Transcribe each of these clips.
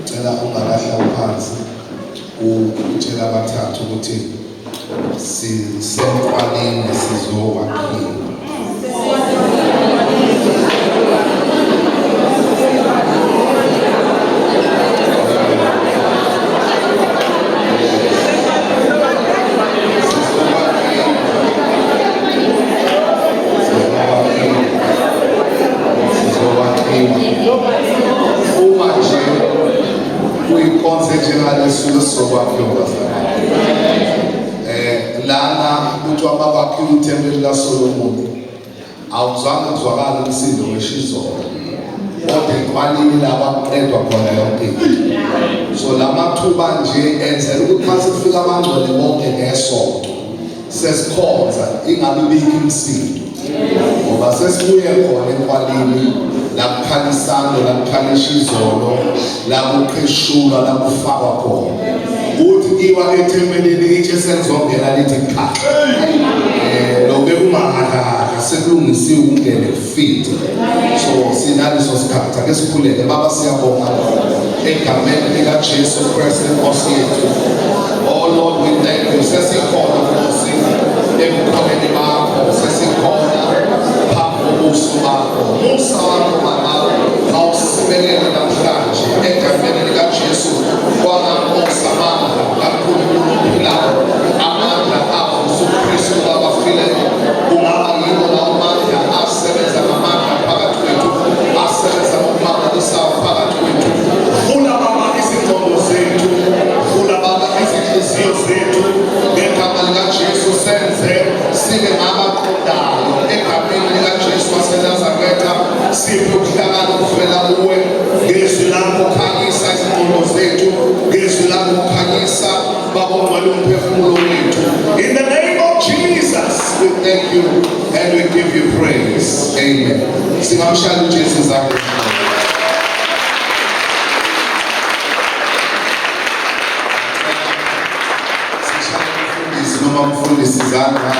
Cela ungakahlali phansi utshela abathathu ukuthi sisemqaleni sizokwakhiwa. Sizokwakhiwa. Uma nje kuyinkonzo enjengalesuke sizokwakhiwa bazalwane. Lana kuthiwa makwakhiwa ithempeli laSolomoni awuzange kuzwakala umsindo weshizolo, kodwa eqwalini la kwakuqedwa khona yonke into. So la mathuba nje enzela ukuthi mase kufika abangcwele bonke ngesonto sesikhonza ingabi bikho imisindo, ngoba sesibuye khona enkwalini la kukhala isando, la kukhala ishizolo, la kuqheshulwa, la kufakwa khona. Kuthi iwa ethempelini itshe selizongena lithi cha. Lo bekungahalala sekulungisiwe ungene kufite. So sinaleso sikhathi ake sikhuleke. Baba, siyabonga egameni lika Jesu Kristu Inkosi yethu. Oh Lord, we thank you. Sesikhona Nkosi ebukhoneni bakho, sesikhona phambi kobuso bakho. Musa wakho Baba awusimelele namhlanje egameni lika Jesu. Kwanga Nkosi amandla kaNkulunkulu ophilayo, amandla avusa uKristu kwabafileyo, kungaba yiwo lawo mandla asebenza ngamandla phakathi kwethu, asebenza ngokumangalisayo phakathi kwethu. Vula Baba izingqondo zethu, vula Baba izinhliziyo zethu ngegama likaJesu, senze sibe ngabaqondayo egameni likaJesu waseNazaretha. Siphe ubuhlakani obuvela kuwe ngezwi lakho, khanyisa izingqondo zethu ngezwi lakho, khanyisa Baba ongcwele umphefumulo wethu. In the name of Jesus we thank you and we give you praise. Amen. Singamshaya uJesu izandla. Sishaya umfundisi noma umfundisi izandla.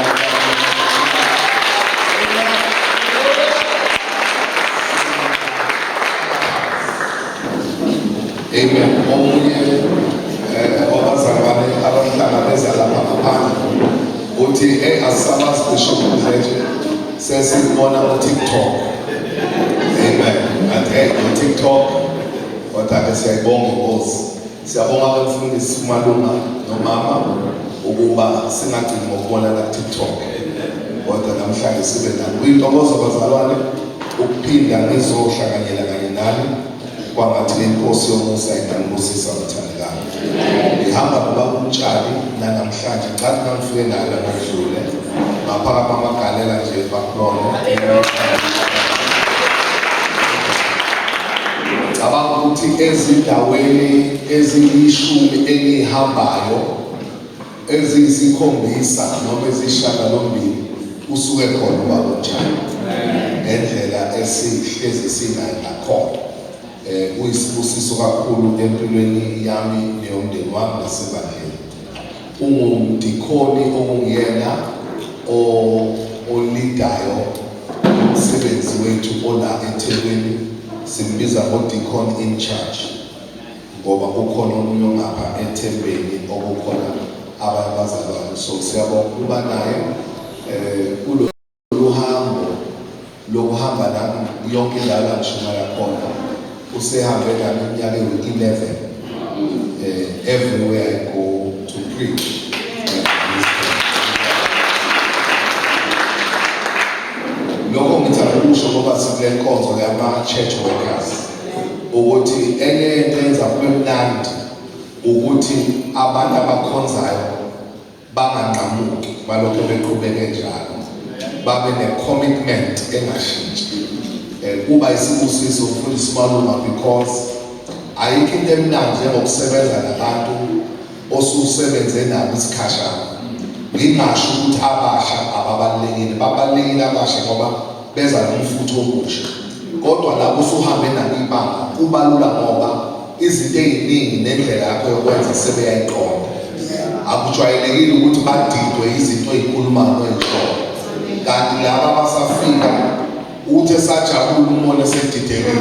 Amen. Omunye wabazalwane abahlangabeza lapha ngaphandle uthi hey, asisabazi Bishop Mdletshe, sesikubona ku-TikTok. Amen. Athi hey, ku-TikTok, kodwa-ke siyayibonga iNkosi. Siyabonga ke mfundisi uMalunga nomama ukuba singagcini ngokubonana ku-TikTok, kodwa namhlanje sibe nani. Kuyintokozo bazalwane ukuphinda ngizohlanganyela kanye nani. Kwangathi inkosi yomusa inganibusisa bathandekayo. Ngihamba nobaba uMtshali nanamhlanje, ngathi ngangifike naye la ngokudlule, ngaphakama amagalela nje bakubone. Cabanga ukuthi ezindaweni eziyishumi engihambayo eziyisikhombisa noma ezishiyagalombili usuke khona ubaba uMtshali ngendlela esihlezi sinayo ngakhona. Uyisibusiso kakhulu empilweni yami neyomndeni wami nasebandleni. Ungumdikhoni okunguyena olidayo umsebenzi wethu ola eThekwini, simbiza ngo-deacon in charge, ngoba kukhona omunye ongapha ethembeni okukhona abanye abazalwane. So siyabonga ukuba naye kulolu hambo lokuhamba nami yonke indawo la ngishumayela khona. Usehambe nami iminyaka ewu-11, everywhere I go to preach. Lokho ngithanda ukusho ngoba sikule nkonzo yama-church workers, ukuthi enye into eyenza kube mnandi ukuthi abantu abakhonzayo banganqamuki, balokhu beqhubeke njalo, babe ne-commitment engashintshi. Kuba isibusiso umfundisi Malunga, because ayikho into emnandi njengokusebenza nabantu osusebenze nabo isikhashana. Ngingasho ukuthi abasha ababalulekile, babalulekile abasha ngoba beza nomfutho omusha, kodwa lapho usuhambe nabo ibanga kuba lula ngoba izinto ey'ningi nendlela yakho yokwenza sebeyayiqonda. Akujwayelekile ukuthi badidwe izinto ey'khulumayo noy'shoyo, kanti laba abasafika uthi esajabula umbone esedidekile,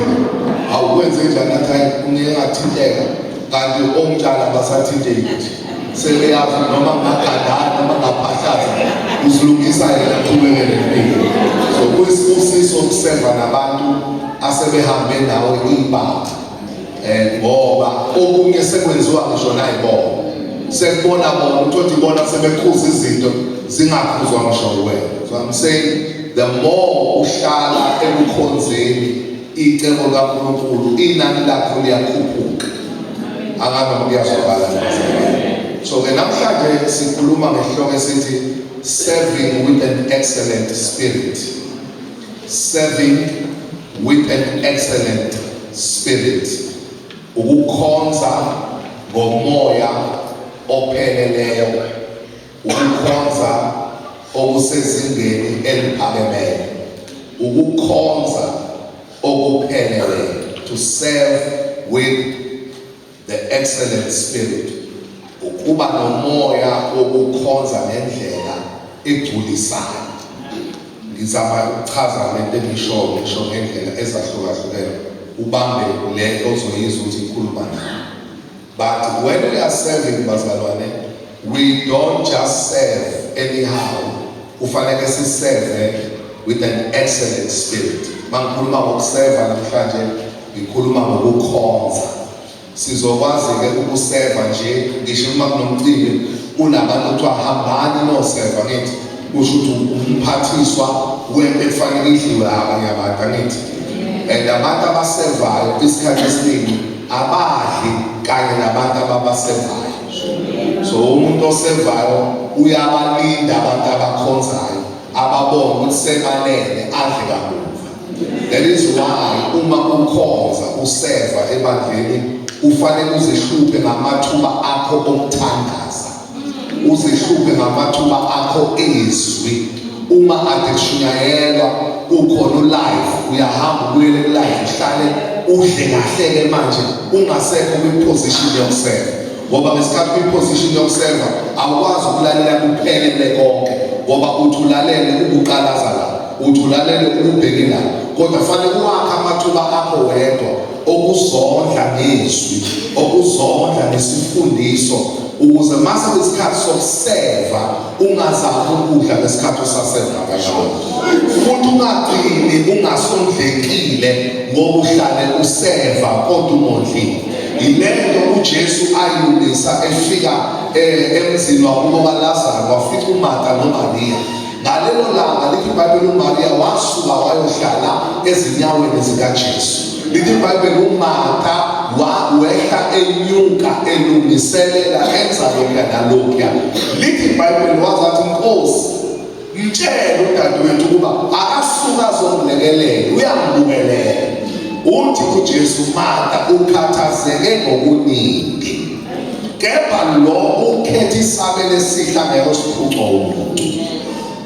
awukwenze njani, athi hayi ungengathi ngiyathinteka kanti omtshana basathinteki nje sebeyazi noma ngagandana noma ngaphahlaza uzilungisa yena qhubeke nempilo. So kuyisibusiso ukuseva nabantu asebehambe nawe ibanga, ngoba okunye sekwenziwa ngisho nayibona, sekubona bona uthi ibona sebekhuza izinto zingakhuzwa ngisho wena. So I'm saying, the more uhlala ekukhonzeni icebo kaNkulunkulu, inani lakho liyakhuphuka. Angabe kuyazwakala. So ke namhlanje sikhuluma ngehloko esithi "Serving with an excellent spirit". Serving with an excellent spirit, ukukhonza ngomoya opheleleyo, ukukhonza okusezingeni eliphakemeyo, ukukhonza okupheleleyo, to serve with the excellent spirit, ukuba nomoya wokukhonza ngendlela egculisayo. Ngizama ukuchaza lento engisho, ngisho ngendlela ezahlukahlukene, ubambe le ozoyizwa ukuthi ikhuluma nayo. But when we are serving, bazalwane, we don't just serve anyhow. Kufanele siserve with an excellent spirit. Mangikhuluma ngokuseva namhlanje, ngikhuluma ngokukhonza. Sizokwazi ke ukuseva nje, ngisho uma kunomcimbi kunabantu kuthiwa hambani noseva, ngithi kusho ukuthi umphathiswa wento ekufanele idliwe abanye abantu, angithi? And abantu abasevayo isikhathi esiningi abadli kanye nabantu ababasevayo. So umuntu osevayo uyabalinda abantu abakhonzayo, ababona ukuthi sebalele, adle kamuva. That is why uma ukhonza, useva ebandleni, ufanele uzihluphe ngamathuba akho okuthandaza, uzihluphe ngamathuba akho ezwi. Uma ade kushunyayelwa, kukhona ulive, uyahamba ubuyele kulive, uhlale udle kahle-ke manje ungasekho kwiposition yokuseva, ngoba ngesikhathi kwiposition yokuseva awukwazi ukulalela kuphelele konke, ngoba uthi ulalele ukuqalaza la, uthi ulalele ukubheke la, kodwa fanele uwakhe amathuba akho wedwa okuzondla ngezwi, okuzondla ngesifundiso, ukuze mase kuyisikhathi sokuseva ungazami ukudla ngesikhathi usaseva kanjalo, futhi ungagcini ungasondlekile ngoba uhlale useva kodwa ungondlile. Yilento uJesu ayilungisa efika emzini wakubo kaLazaro, wafika uMartha noMaria. Ngalelo langa lithi iBhayibheli uMaria wasuka wayohlala ezinyaweni zikaJesu. Lithi iBhayibheli uMartha wehla enyuka elungiselela, enza lokhuya nalokhuya. Lithi iBhayibheli wazathi, "Nkosi, mtshele udadewethu ukuba akasuka azongilekelela, uyangibukelela." Uthi uJesu, "Martha, ukhathazeke ngokuningi, kepha lo ukhetha isabelo esihle angeke siphucwe umuntu."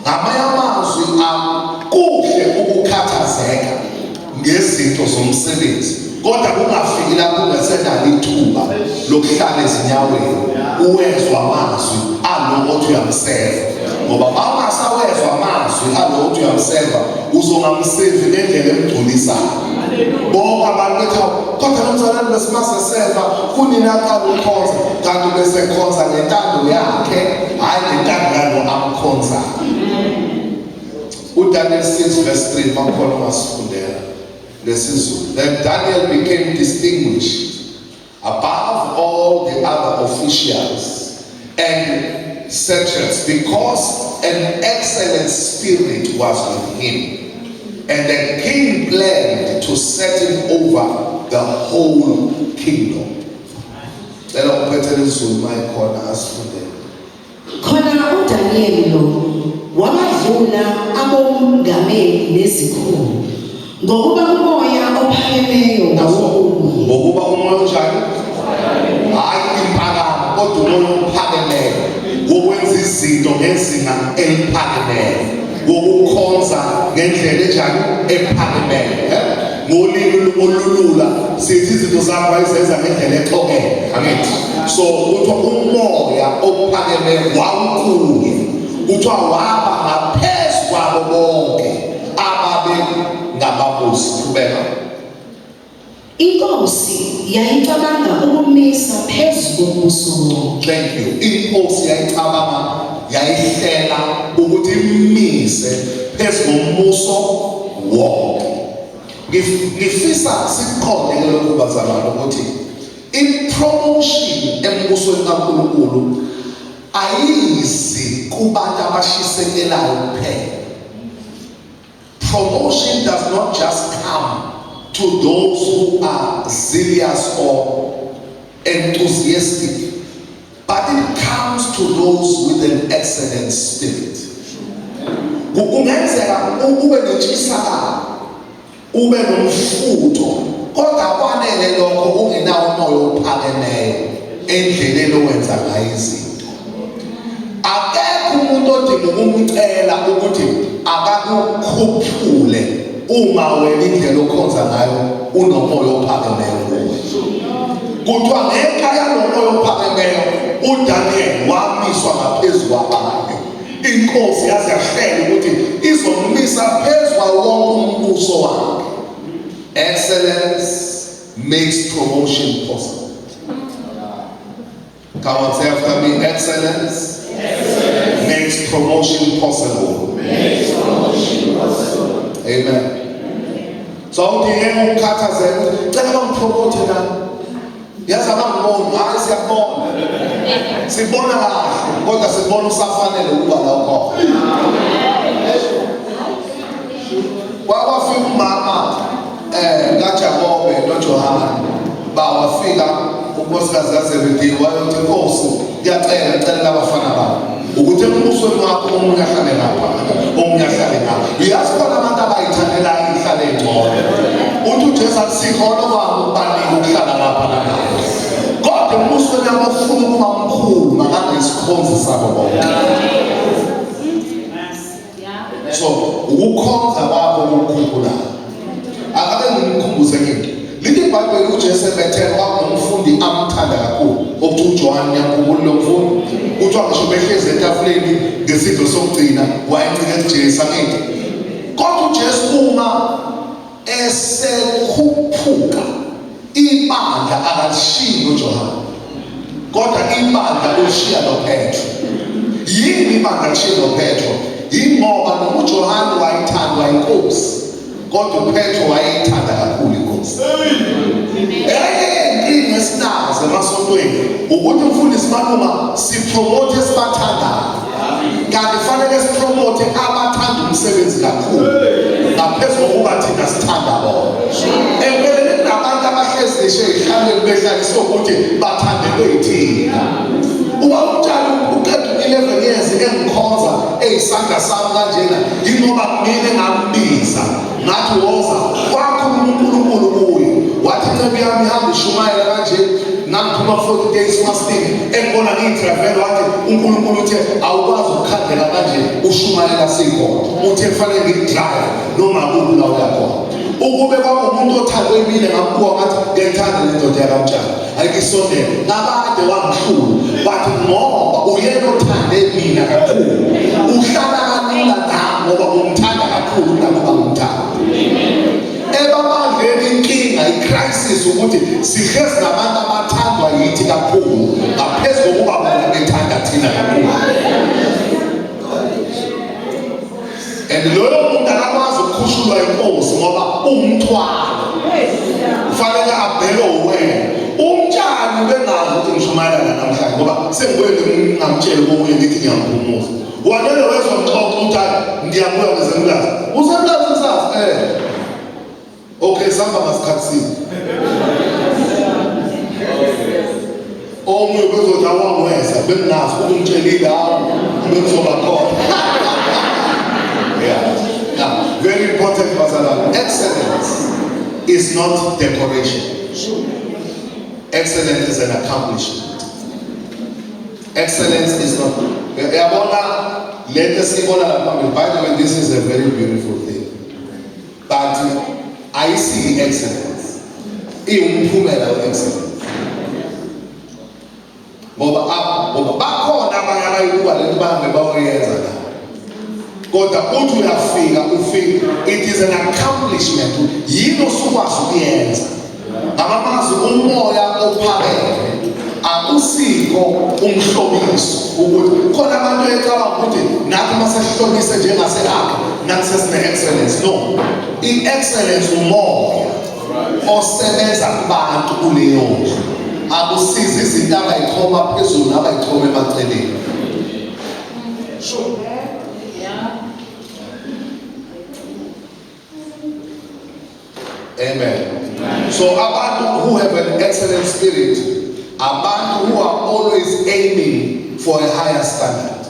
Ngamanye amazwi, akuhle ukukhathazeka ngezinto zomsebenzi, kodwa kungafiki lapho ungasenalo ithuba lokuhlala ezinyaweni uwezwa amazwi alo othi uyamseva, ngoba mawungasawezwa amazwi alo othi uyamseva, uzongamsevi ngendlela emgculisayo. Bonke abantu bethi, "Hawu, kodwa lo mzalwane besimase seva, kunini aqala ukukhonza?" Kanti bese khonza ngentando yakhe, hhayi ngentando yalo amkhonzayo. UDaniel 6 verse 3, makhona ungasifundela lesiZulu. Then Daniel became distinguished above all the other officials and satraps because an excellent spirit was with him, and the king planned to set him over the whole kingdom. Cela uphethele isiZulu mayikhona asifundele. Khona uDaniyeli lo wabadlula abongameli nezikhulu, ngokuba umoya ophakemeyo wawukuye. Ngokuba umoya onjani? Hayi impakamo, kodwa umoya ophakemeyo wokwenza izinto ngezinga eliphakemeyo, wokukhonza ngendlela enjani? Ephakemeyo, eh? Ngolimi olulula sithi izinto zakho ayizenza ngendlela exokene, angithi? So kuthiwa umoya ophakemeyo wawukuye, kuthiwa waba ngaphezu kwabo bonke ababe ngababusi. Qhubeka. Inkosi yayicabanga ukumisa phezu kombuso wonke. Thank you. Inkosi yayicabanga yayihlela ukuthi imise phezu kombuso wonke. Ngifisa siqonde ke lokhu bazalwane ukuthi i-promotion embusweni kaNkulunkulu ayizi kubantu abashisekelayo kuphela. Promotion does not just come to those who are zealous or enthusiastic, but it comes to those with an excellent spirit. Kungenzeka ube nentshisakalo, ube nomfutho, kodwa kwanele lokho ungenawo umoya ophakemeyo endleleni owenza ngayo izinto. Akekho umuntu odinga ukumcela ukuthi akakukhuphule uma wena indlela okhonza ngayo unomoya ophakemeyo kuwe. Kuthiwa ngenxa yalomoya ophakemeyo uDaniel wamiswa ngaphezu kwabanye. Inkosi yaze yahlela ukuthi izomisa phezu kwawo wonke umbuso wakhe. Excellence makes promotion possible. Come on, say after me. Excellence, excellence makes promotion possible. Makes promotion possible. Amen. So awudingeki ukukhathazeka ukuthi cela bangipromote nami. Yazi abangiboni, hayi siyakubona. Sibona kahle, kodwa sibona usafanele ukuba la ukhona. Kwafika umama kaJakobe noJohane bawafika unkosikazi kaZebediya wayothi Nkosi ngiyacela ngicela labafana babo ukuthi embusweni wakho omunye ahlale ngapha omunye ahlale ngapha. Uyazi khona abantu abayithandelayo ihlale engcono. Uthi uJesu akusikhona kwami ukubanika ukuhlala ngapha nangapha, kodwa embusweni abafuna ukuba mkhulu makangesikhonzi sabo bonke. So ukukhonza kwakho kukukhuphulayo. Akabe ngimkhumbuze ngento. Lithi iBhayibheli uJesu eBethel kwakunomfundi amthanda kakhulu okuthiwa uJohane. Niyamkhumbula lo mfundi? Kuthiwa ngisho behlezi etafuleni ngesidlo sokugcina wayencike kuJesu angithi. Kodwa uJesu uma esekhuphuka ibandla akalishiyi noJohane, kodwa ibandla ulishiya noPetro. Yini ibandla lishiya noPetro? Yingoba noma uJohane wayithandwa inkosi, kodwa uPetro wayeyithanda kakhulu inkosi. Enye yenkinga esinazo emasontweni ukuthi umfundisi Malunga sipromote esibathandayo, kanti fanele sipromote abathanda umsebenzi kakhulu ngaphezu kokuba thina sithanda bona. Empeleni kunabantu abahlezi ngisho ey'hlalweni behlaliswe ukuthi bathandelwe yithina. Uba umtshali uqeda u-11 years engikhonza eyisandla sami kanjena, yingoba mina ngambiza ngathi woza, kwakhuluma uNkulunkulu kuye wathi inceku yami ihamba ishumayela kanje. Ngangiphuma 40 days fasting engibona ngiyitravel, wathi uNkulunkulu uthe awukwazi ukukhandela kanje ushumayela sikhona, uthe kufanele ngikudrive noma kuphi la uya khona. Ukube kwakuwumuntu othandwe yimina ngambuka ngathi ngiyayithanda le ndoda yakamtshana ayikisondele, ngabade wangihlula but ngoba uyena othande mina kakhulu uhlala kalula nami ngoba ngimthanda kakhulu kunakuba ngimthanda. Ebabandleni inkinga i-crisis ukuthi sihlezi nabantu abathandwa yithi kakhulu ngaphezu kokuba bona bethanda thina kakhulu. And loyo muntu akakwazi ukukhushulwa inkosi ngoba uwumthwalo, kufanele abheke uwena. Umtshali ubengazi ukuthi ngishumayela namhlanje ngoba sengibuye ngingamtsheli kokunye ngithi ngiyamphumuza. Wanele wezwa ngixoxa ukuthi hayi ngiyabuya ngizemlazi usemlazi kusasa okay sihamba ngasikhathi sini. Omunye bezothi awangweza bengingazi ukumtshelile, hawu bengizoba khona. Yeah. Now, very important bazalwane, excellence is not decoration. Excellence is an accomplishment. Excellence is not, yabona lento esiyibona lapha phambili, by the way, this is a very beautiful thing, but ayisiyi excellence, iwumphumela we-excellence. Ngoba ngoba bakhona abanye abayibuka lento bahambe bayoyenza la, kodwa uthi uyafika ufike, it is an accomplishment. Yini osukwazi ukuyenza? Ngamamazwi umoya ophakeme akusikho umhlobiso ukuthi khona abantu ecabanga ukuthi nathi uma sesihlobise njengase-akhe nathi sesine-excellence. No, i-excellence umoya osebenza kubantu kuleyo ndlu. Akusizi izinto abayichoma phezulu nabayichoma emaceleni. Amen. So abantu who have an excellent spirit, abantu who are always aiming for a higher standard.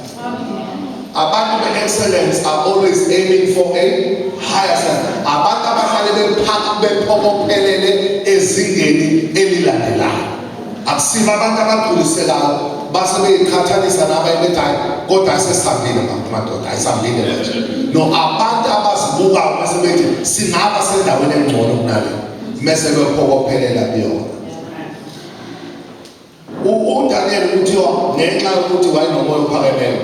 Abantu be-excellence are always aiming for a higher standard. Abantu abahlale bephaka bephokophelele ezingeni elilandelayo. Akusibo abantu abagculisekayo base beyiqhathanisa nabanye bethi hayi kodwa sesihambile madoda ayisambile manje. No, abantu abazibukayo bese bethi singaba sendaweni engcono kunale mese bephokophelela kuyona. UDaniel kuthiwa ngenxa yokuthi wayenomoya ophakemeyo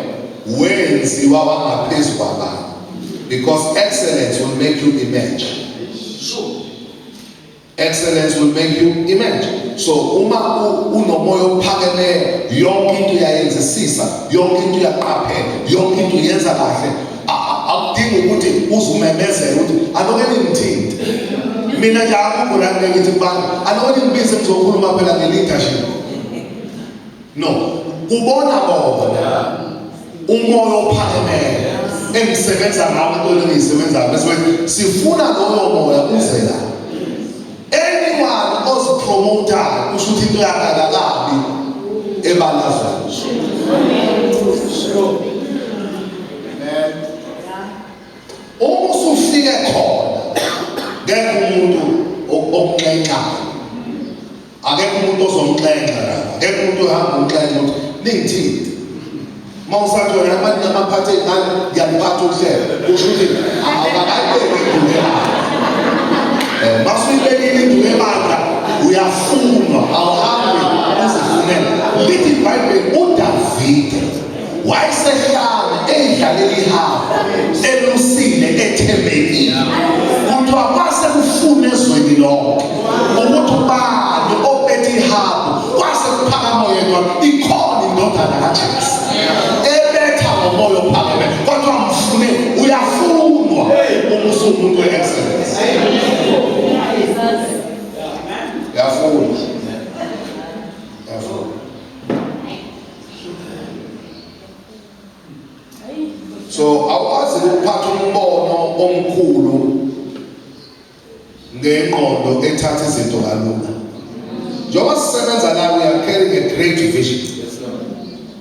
wenziwa wangaphezu kwabanye because excellence will make you emerge. Excellence will make you emerge. So uma unomoya ophakemeyo yonke into uyayenzisisa, yonke into uyaqaphela, yonke into uyenza kahle. Akudingi ukuthi uzumemezele ukuthi aloke ningithinte. Mina nje akukho la ngeke ngithi kubantu aloke ningibize ngizokhuluma phela nge-leadership. No, kubona bona umoya ophakemeyo engisebenza ngawo into engiyisebenzayo bese sifuna loyo moya uze la. Anyone ozipromotayo kusho ukuthi into yakhe akakabi ebalazweni. Uma usufike khona ngeke umuntu okunxenxayo, akekho umuntu ozomnxenxa la, akekho umuntu ohamba umnxenxa ukuthi ningithinte. Uma usathi wena abantu nabaphathe ingane ngiyaliphatha uhlelo, kusho ukuthi awukakayibeki induku ebandla. Uma usuyibekile induku ebandla uyafunwa, awuhambi uzifunele. Lithi iBhayibheli uDavide wayesehlane eyidlalela ihawu elusile ethembekile. Kuthiwa kwase kufuna ezweni lonke ukuthi ubani ophethe ihawu, kwase kuphakama yedwa ikhona indodana kaJese ebetha ngomoya ophakeme. Kodwa mfune, uyafunwa uma usuwumuntu we-excellence. Uyafunwa, uyafunwa. So awukwazi ukuphatha umbono omkhulu ngengqondo ethatha izinto kalula. Njengoba sisebenza la, we are carrying a great vision.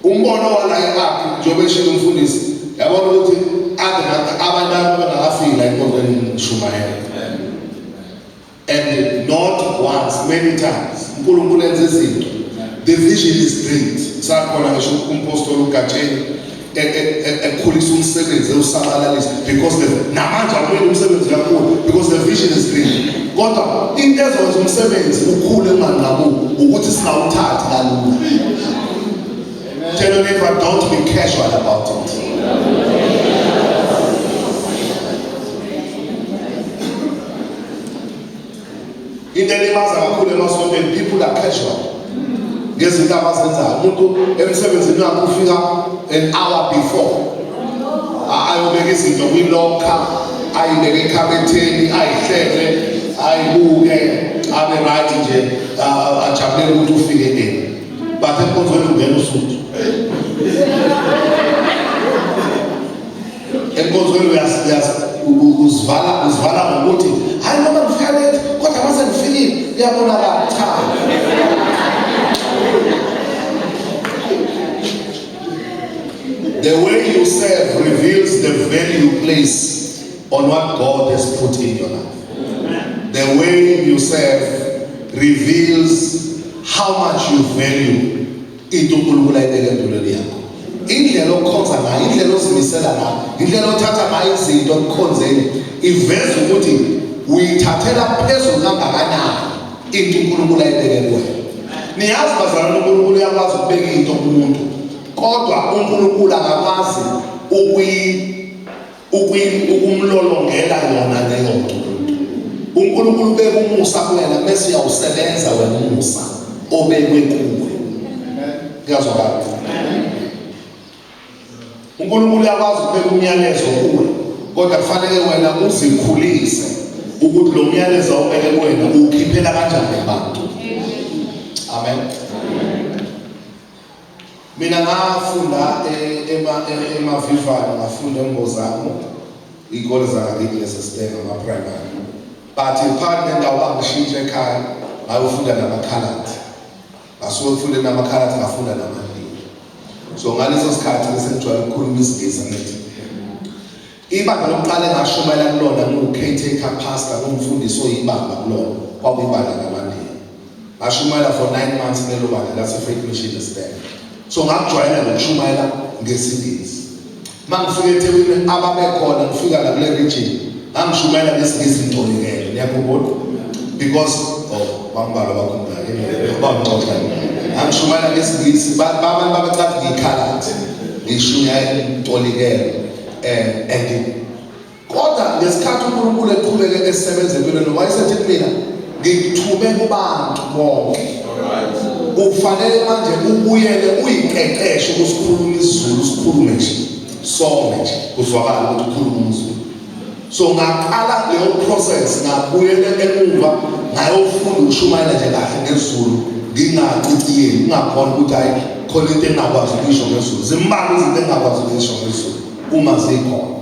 Umbono wala e-Akhi, njengoba eshilo umfundisi, yabona ukuthi ade abantu bengakafiki la enkonzweni ngishumayela. And not once, many times. uNkulunkulu enza izinto. The vision is great. Sakhona ngisho umpostoli uGatsheni ekhulisa umsebenzi ewusabalalisa because the namanje awumele umsebenzi kakhulu because the vision is great. Kodwa into ezokwenza umsebenzi ukhule unganqamuki ukuthi singawuthathi kalula. Tell your neighbor, don't be casual about it. Into elimaza kakhulu emasontweni, people are casual ngezinto abazenzayo. Umuntu emsebenzini wakhe ufika an hour before ayobeka izinto kwilokha, ayibeke ekhabetheni, ayihlele, ayibuke, abe right nje, ajabulele ukuthi ufike nini. But enkonzweni ungena usuthu. Enkonzweni uzivala uzivala ngokuthi hayi noma ngifika late kodwa mase ngifikile kuyabonakala. Cha, the way you serve reveals the value you place on what God has put in your life. The way you serve reveals how much you value into uNkulunkulu ayibeke empilweni yakho. Indlela okhonza ngayo, indlela ozimisela ngayo, indlela othatha ngayo izinto ekukhonzeni iveza ukuthi uyithathela phezulu kangakanani into uNkulunkulu ayibeke kuwena. Niyazi bazalwane, uNkulunkulu uyakwazi ukubeka into kumuntu, kodwa uNkulunkulu akakwazi ukumlolongela yona leyo nto. uNkulunkulu ubeka umusa kuwena bese uyawusebenza wena umusa obekwe kuwe. Kuyazwakala? uNkulunkulu uyakwazi ukubeka umyalezo kuwe, kodwa kufanele wena uzikhulise ukuthi lo myalezo awubeke kuwena uwukhiphela kanjani kubantu. Amen. Mina ngafunda emaVivane, ngafunda eNgozamo, iy'kole zangakithi lesesibheka ama-primary, but phakathi nendawo bangishintsha ekhaya ngayofunda namakhaladi. Ngasuka ekufundeni namakhaladi ngafunda namandiya. So ngaleso sikhathi bese ngijwayele ukukhuluma isiNgisi ngithi ibandla lokuqala engashumayela kulona ngiwu-caretaker pastor, ngumfundisi oyibamba kulona, kwakuyibandla lamandiya. Ngashumayela for 9 months kulelo bandla lase-Faith Mission eStella. So ngakujwayela nokushumayela ngesiNgisi. Uma ngifika eThekwini ababekhona ngifika la kule region ngangishumayela ngesiNgisi ngitolikele, niyakhumbula? Because oh bambalwa bakhumbulayo bangixoxa. Ngangishumayela ngesiNgisi abantu babecathi ngiyikhaladi ngishumayela ngitolikele and Kodwa ngesikhathi uNkulunkulu eqhubeke esebenza empilweni wayesethi kumina, ngikuthume kubantu bonke. Kufanele manje ubuyele uyiqeqeshe ukusikhuluma isiZulu, usikhulume nje sonke nje kuzwakala ukuthi ukhuluma umZulu. So ngaqala leyo process, ngabuyela emuva ngayofunda ukushumayela nje kahle ngesiZulu, ngingaciciyeli, ngingakhona ukuthi hayi khona into engingakwazi ukuyisho ngesiZulu. Zimbalwa izinto engingakwazi ukuyisho ngesiZulu uma zikhona.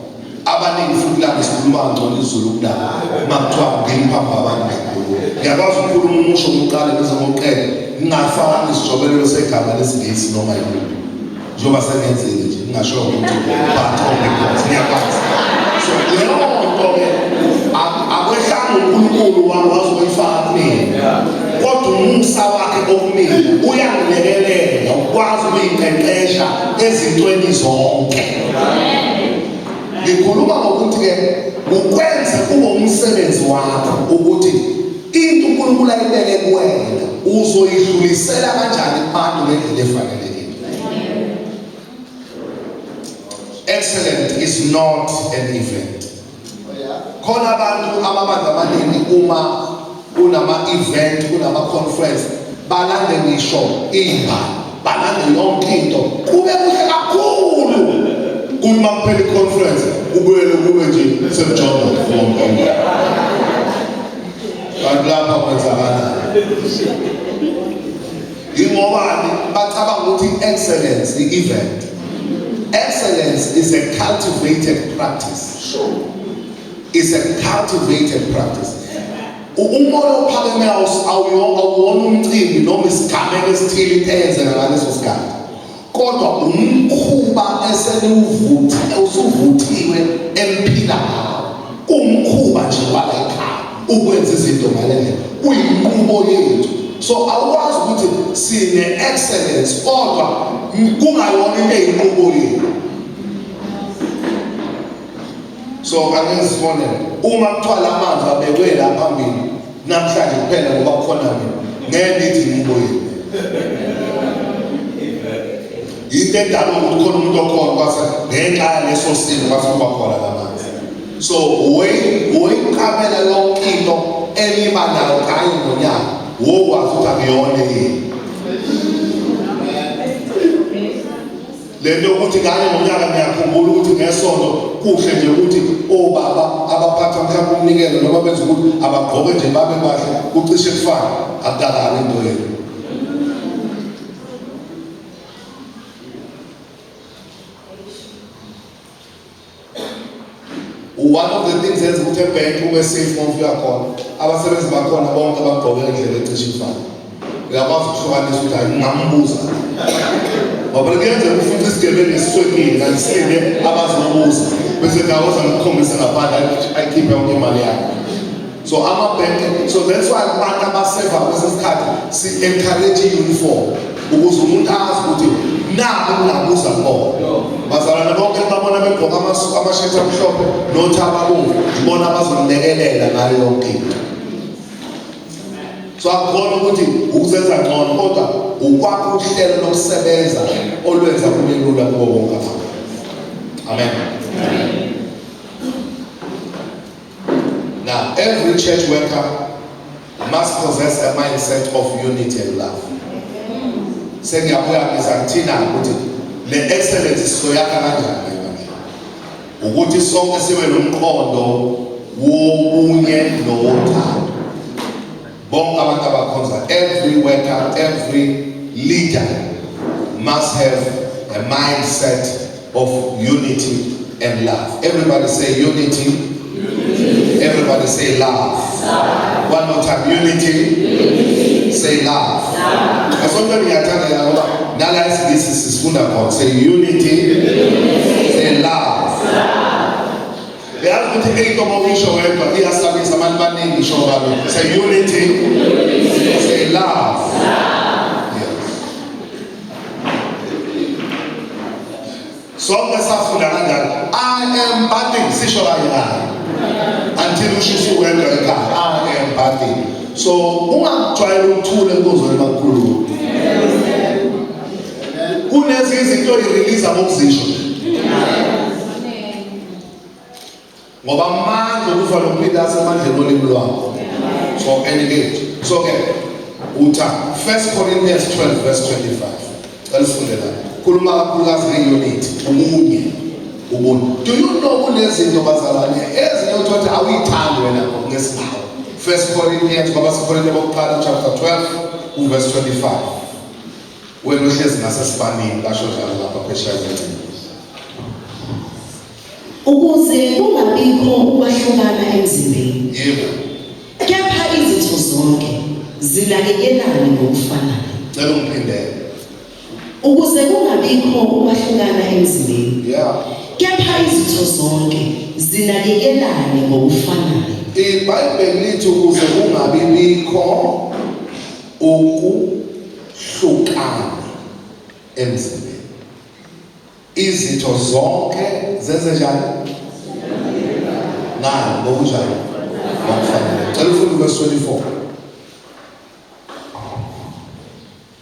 Abaningi futhi la ngisikhuluma kangcono isiZulu kunabo. Uma kuthiwa ngimi phambi kwabantu ngiyakhuluma, ngiyakwazi ukukhuluma umusho ngiwuqale ngize ngiwuqede, ngingafaki isijobelelo segama lesiNgisi noma yikuphi, njengoba sengenzile nje ngingasho ukuthi but or because, ngiyakwazi. So leyo nto-ke akwehlanga uNkulunkulu wami wazoyifaka kumina, kodwa umusa wakhe okumina uyangilekelela ukwazi ukuyiqeqesha ezintweni zonke. Ngikhuluma ngokuthi-ke ukwenze kube umsebenzi wakho ukuthi into uNkulunkulu ayibeke kuwena uzoyidlulisela kanjani kubantu ngendlela efanelekile. Excellent is not an event. Khona abantu amabandla amaningi uma kunama-event, kunama-conference, balande ngisho imbali, balande yonke into, kube kuhle kakhulu. Kuthi uma kuphela i-conference kubuyele kube nje sekujonga wonke. Kanti lapha kwenzakalani? Yingobani bacabanga ukuthi excellence i-event. Excellence is a cultivated practice. Is a cultivated practice. Umoya ophakeme awuwona umcimbi noma isigameko esithile into eyenzeka ngaleso sikhathi, kodwa umkhuba eseniwuvuthe usuvuthiwe emphila ngawo. Umkhuba nje wala ekhaya ukwenza izinto ngale ndlela kuyinqubo yethu. So awukwazi ukuthi sine-excellence kodwa kungayona into eyinqubo yethu. So ake isibonelo, uma kuthiwa la manzi abekwe la phambili namhlanje kuphela ngoba kukhona mina, ngeke nithi inqubo yenu. Yinto edala ukuthi khona umuntu okhona kwase ngenxa yaleso simo kwase kuba khona la manzi. So woyiqaphela yonke into eniba nayo kanye nonyaka, wokwazi ukuthi akuyona yini. Lento yokuthi kanye ngonyaka ngiyakhumbula ukuthi ngesonto kuhle nje ukuthi obaba abaphatha mhlawumbe umnikelo noma benza ukuthi abagqoke nje babe bahle kucishe kufane, akukakabi into yenu. One of the things enza ukuthi ebhenki ube safe uma ufika khona, abasebenzi bakhona bonke bagqoke ngendlela ecishe ifane. Uyakwazi ukuhlukanisa ukuthi hayi ngingambuza. Ngoba kuyenzeka ufice isigebengu esiswekile kanti silinde abazobuza bese dawoza ngikukhombise ngaphandle ayikhiphe yonke imali yakhe. So amabhenki, so that's why abantu abaseva kwesinye isikhathi si-encourage i-uniform ukuze umuntu azi ukuthi naku kungabuza kubona. Bazalwane bonke babona begqoka amashethi amhlophe nothi ababomvu, ibona abazonilekelela ngayo yonke into. So akukhona ukuthi ukuzenza ngcono, kodwa ukwakha uhlelo lokusebenza olwenza kube lula kubo bonke abantu. Amen. Now, Every church worker must possess a mindset of unity and love. Sengiyabuya ngiza ngithina ukuthi le excellence sizoyakha kanjani ebandleni. Ukuthi sonke sibe nomqondo wobunye nowothando. Bonke abantu abakhonza, every worker, every leader must have a mindset of unity and love. Everybody say unity. Unity. Everybody say love. Love. One more time, unity. Unity. Say love. Esontweni ngiyathanda la ngoba nala isiNgisi sisifunda khona. Say unity. Unity. Say love. Yazi ukuthi into uma uyisho wedwa iyasabisa abantu baningi isho ngalo. Say unity. Unity. Say love. Love. Yes. Sonke safunda kanjalo. I am bathing sisho kanye naye. Until usho usuwedwa ekhaya. I am bathing. So ungakujwayela ukuthula enkonzweni makukhuluma. Kunezinye izinto oyirelease ngokuzisho. Ngoba amandla okufa nokuphila asemandleni olimi lwakho. So engage. So ke utha 1 Corinthians 12 verse 25. Cela sifunde la. Khuluma kakhulukazi nge-unity, ubunye. Ubunye. Do you know kunezinto bazalwane ezinye othothi awuyithandi wena ngesigaba. 1 Corinthians kwabaseKorinte bokuqala chapter 12 uverse 25. Wena uhlezi ngasesibanini basho njalo lapha phesheya kwencingo. Ukuze kungabikho ukwahlukana emzimbeni. Yebo. Kepha izitho zonke zinakekelane ngokufanayo. Cela ungiphindele. Ukuze kungabikho ukwahlukana emzimbeni. Yeah. Kepha izitho zonke zinakekelane ngokufanayo. IBhayibheli lithi ukuze kungabi bikho ukuhlukana emzimbeni. Izitho zonke zenze njani? Ngani ngokunjani? Ngokufanele. Cela ufunde verse 24.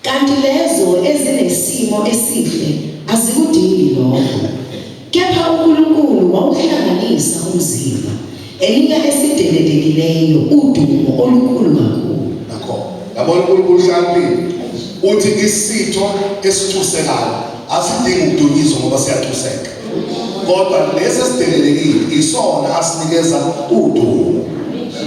Kanti lezo ezinesimo esihle azikudingi lokho. Kepha uNkulunkulu wawuhlanganisa umzimba, enika esidelelekileyo udumo olukhulu kakhulu. Nakho. Yabona uNkulunkulu uhlakaniphile. Uthi isitho esithusekayo asidingi ukudunyiswa ngoba siyathuseka. Kodwa lesi esidelelekile isona asinikeza udumo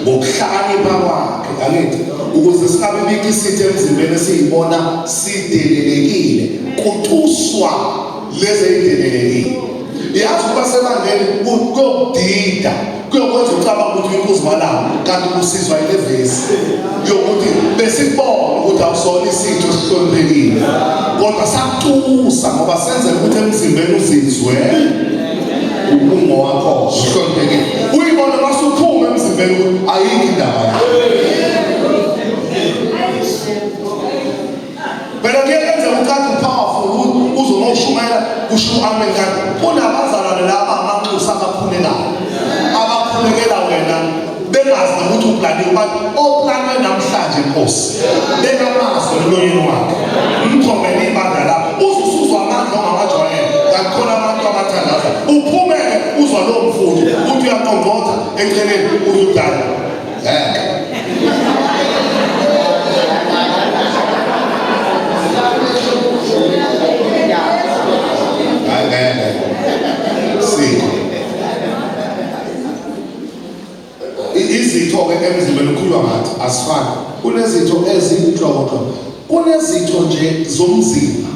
ngokuhlakanipha kwakhe angithi ukuze singabe bikho isitho emzimbeni esiyibona sidelelekile kutuswa lezi ezidelelekile. Yazi ukuba sebandleni kuyokudida kuyokwenza ucabanga ukuthi uyinkuzi malanga kanti usizwa yile vesi yokuthi besikubona ukuthi awusona isitho esihloniphekile kodwa sakutusa ngoba senzela ukuthi emzimbeni uzizwe ungowakho uhloniphekile uyibone masuphuma emzimbeni ukuthi ayikho indaba yakho. Phela kuyenzeka ucathi powerful uzoma ushumayela usho amen kanti kunabazalwane laba amanxusa abakhulekayo abakhulekela wena bengazi nokuthi uplaniwe bathi oplanwe namhlanje Nkosi benamazwi emlonyeni wakhe mthomele ibandla lakho uzusuzwa amandla ongawajwayele kanti khona abantu abathandaza uphumele uzwa lowo mfundi uthi uyaqongqotha eceleni uzudala ngeke. Hayi ngeke. Sikho. Izitho-ke emzimbeni ukhuluma ngathi asifani. Kunezitho ezinhlobonhlobo. Kunezitho nje zomzimba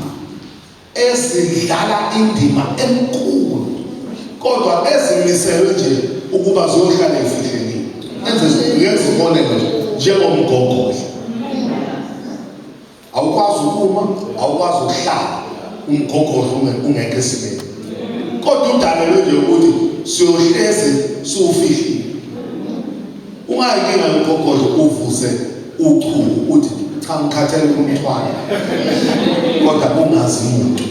ezidlala indima enkulu kodwa ezimiselwe nje ukuba ziyohlala efihlekile. Enze ngenza isibonelo nje njengomgogodla. Awukwazi ukuma, awukwazi ukuhlala umgogodla ungekho esimeni. Kodwa udalelwe nje ukuthi siyohlezi siwufihlile. Ungayinkinga yomgogodla uvuse uchuku uthi cha ngikhathele kumthwala kodwa ungazi muntu.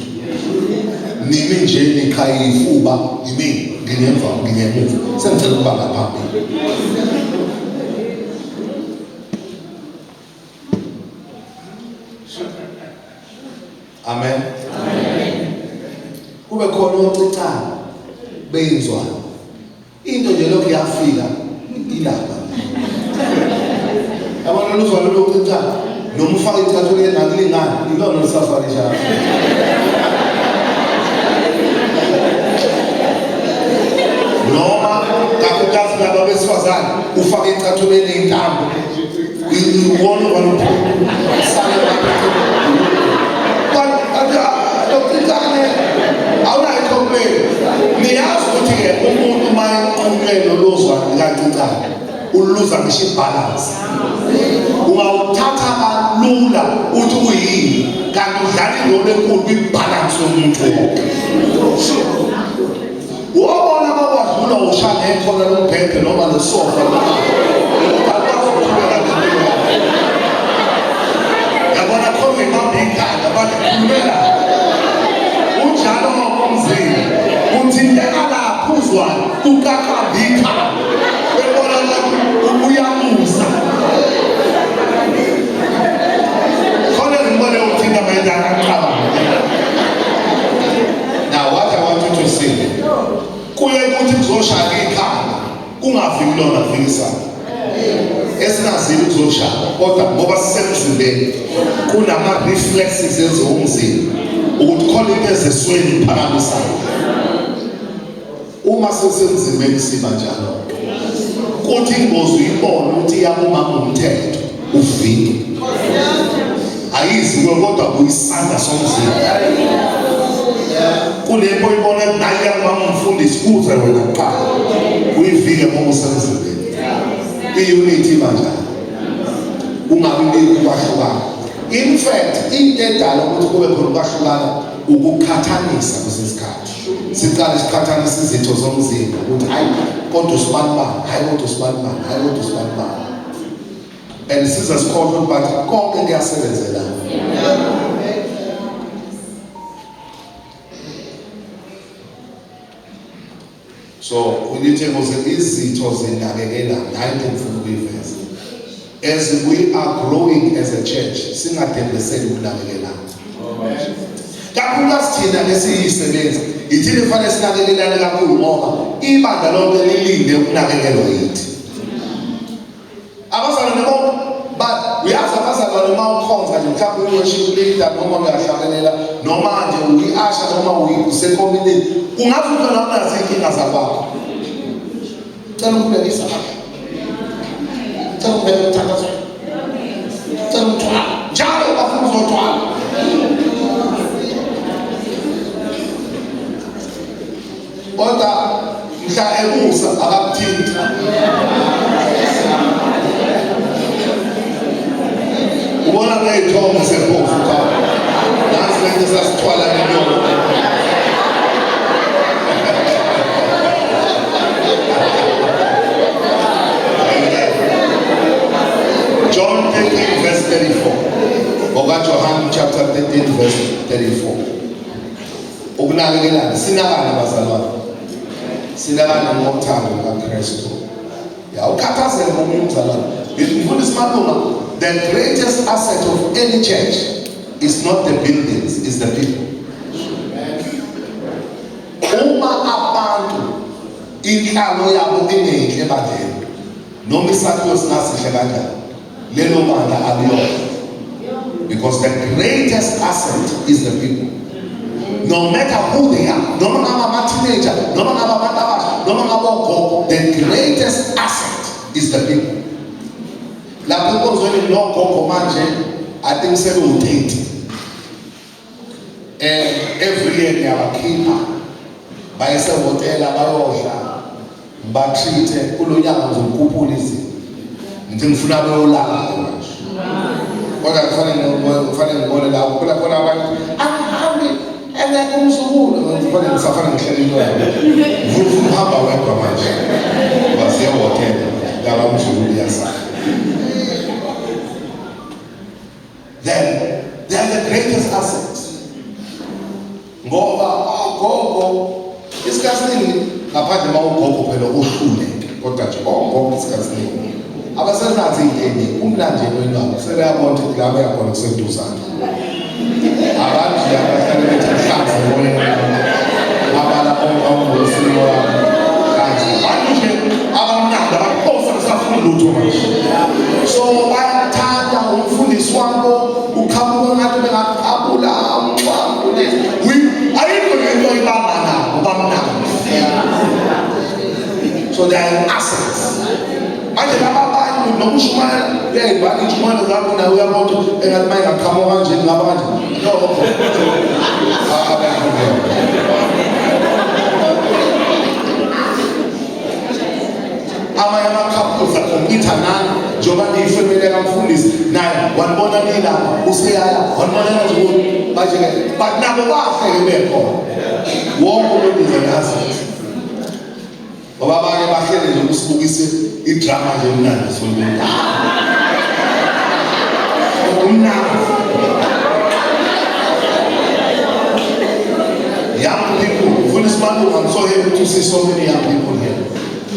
Nimi nje niqhaye ifuba yimi ngingemva ngingemuva sengicela ukuba ngaphambili. Amen. Amen. Kube khona oncicana beyinzwana. Into nje lokhu yafika ilapha. Lolu zwane lokucicana noma ufake icathulo engakulingani ilona olusafake njalo. Noma kakhulukazi laba besifazane ufake icathulo eney'ntambo iwona walupho sale lokucicane awunayo i-complain. Niyazi ukuthi-ke umuntu uma enqunywe lolo zwane likacicane uluza ngisho i-balance, ungawuthatha kalula uthi uyini kanti udlala i-role enkulu kwi-balance yomuntu wonke. Wobona bakwadlula usha ngekhona lombhede noma lesofa noma akwazi ukuqhubeka nempilo yakho. Yabona khona uyibamba ikhanda bathi khulumela unjalo umzimba uthinteka lapho uzwane ukakamba ikhanda bebona ukuthi uyamusa khona ngibone uthinta manje akacabanga. Now what I want you to see, kuye kuthi kuzoshaya ikhanda kungafiki lona kufikisana esingazili kuzoshaya, kodwa ngoba sisemzimbeni kunama-reflexes enziwa umzimba ukuthi khona into ezesweni iphakamisayo. Uma sisemzimbeni siba njalo, kuthi ingozi uyibone ukuthi iyabumama umthetho uvike ayiziwe, kodwa kuyisandla somzimba kulepho ibona nayi yangumama umfundisi uze wena kuqala uyivike ngoba usemzimbeni. I-unity manjalo kungabi bikho ukwahlukana. In fact, into edala ukuthi kube khona ukwahlukana ukuqhathanisa. Kwesinye isikhathi siqale siqhathanisa izitho zomzimba ukuthi hayi kodwa usibani bani, hayi kodwa usibani bani, hayi kodwa usibani bani, and size sikhohlwe but konke kuyasebenzelana. So ulithi ukuze izitho zinakekelane, hayi into engifuna ukuyiveza, as we are growing as a church singadembeseli ukunakekelana, kakhulukazi thina esiyisebenzi ithini kufanele sinakekelane kakhulu ngoba ibandla lonke lilinde ukunakekelwa yithi abazalwane bonke. But uyazi abazalwane, uma ukhonza nje mhlawumbe uyi-worship leader noma uyahlabelela noma nje uyi-usher noma usekomitini, kungathi ukuthi wena unazo iy'nkinga zakwakho, cela ukubekisa lapho, cela ukubeka emthandazweni, cela ukuthwala njalo bafuna uzothwala, kodwa mhla ekusa akakuthinti. Ubona ngey'thombe sephofu cha nansi lento esasithwala nenyoka. John 13 verse 34. OkaJohn chapter 13 verse 34. Ukunakekelana, sinakane bazalwane. Sinakane ngothando lukaKristu. Ya ukhathazeke ngomunye umzalwane. Mfundisi Malunga, the greatest asset of any church is not the buildings, is the people. Uma abantu inhlalo yabo ingeyinhle ebandleni noma isakhiwo singasihle kanjani, lelo bandla aliyona, because the greatest asset is the people, no matter who they are, noma ngabe ama-teenager, noma ngabe abantu abasha, noma ngabe ogogo, the greatest asset is the people. Lapho enkonzweni nogogo manje I think sebewu-30. Every year ngiyabakhipha baye sehhotela bayodla, ngiba-treat-e. Kulo nyaka ngizokukhuphula izinto, ngithi ngifuna beyolala manje, kodwa kufanele ngibone lapho khona khona abantu angihambi engekho umzukulu, kufanele ngisafanele ngihlele into yabo. Ngifuna ukuhamba wedwa manje ngoba siye ehhotela laba umzukulu iyasala. Then they are the greatest assets ngoba ogogo isikhathi esiningi, ngaphandle uma ugogo phela uhluleke, kodwa nje ogogo isikhathi esiningi abasenazi into eningi, kumnandi emoyeni wabo, sebeyabona ukuthi la beyakhona kuseduzane. Abantu nje abahlale bethi mhlanzi emoyeni abala ongosimo wami kanje, abantu nje abamnandi abaphosa besafuna lutho manje, so bayakuthanda. Umfundisi wabo uqhamuka ngathi bengaqabula umcwambu. Ayikho lento ibamba nabo, bamnandi. So they are assets. Manje laba abanye noma ushumayela, uyayibhala iy'ntshumayelo zakho, nawe uyabona ukuthi engathi uma ingaqhamuka kanje ngingaba kanje. No, abekho. Amanye ama-couples a-compete nani njengoba niyifemeli kamfundisi, naye wanibona nilapha, useyaya wanibona nje ukuthi manje-ke, but nabo bahle-ke bekhona. Wonke umuntu is an asset, ngoba abanye bahlele nje ukusibukise idrama nje emnandi esontweni, umnandi. Young people, Mfundisi Malunga, I'm so happy to see so many young people here.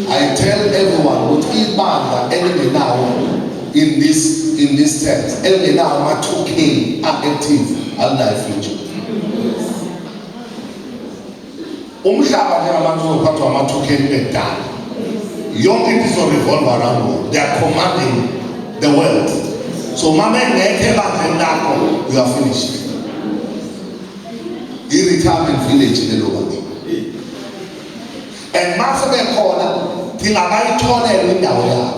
I tell everyone ukuthi ibandla elingenawo in this terms, elingenawo ama-2K active, alinayo future. Umhlaba njengamanje uzophathwa ama-2K kudala. Yonke into izo-revolve around them. They are commanding the world. So uma bengekho ebandleni lakho, you are finished. I-retirement village lelo bandla. And mase bekhona, ndingabayitholela indawo yabo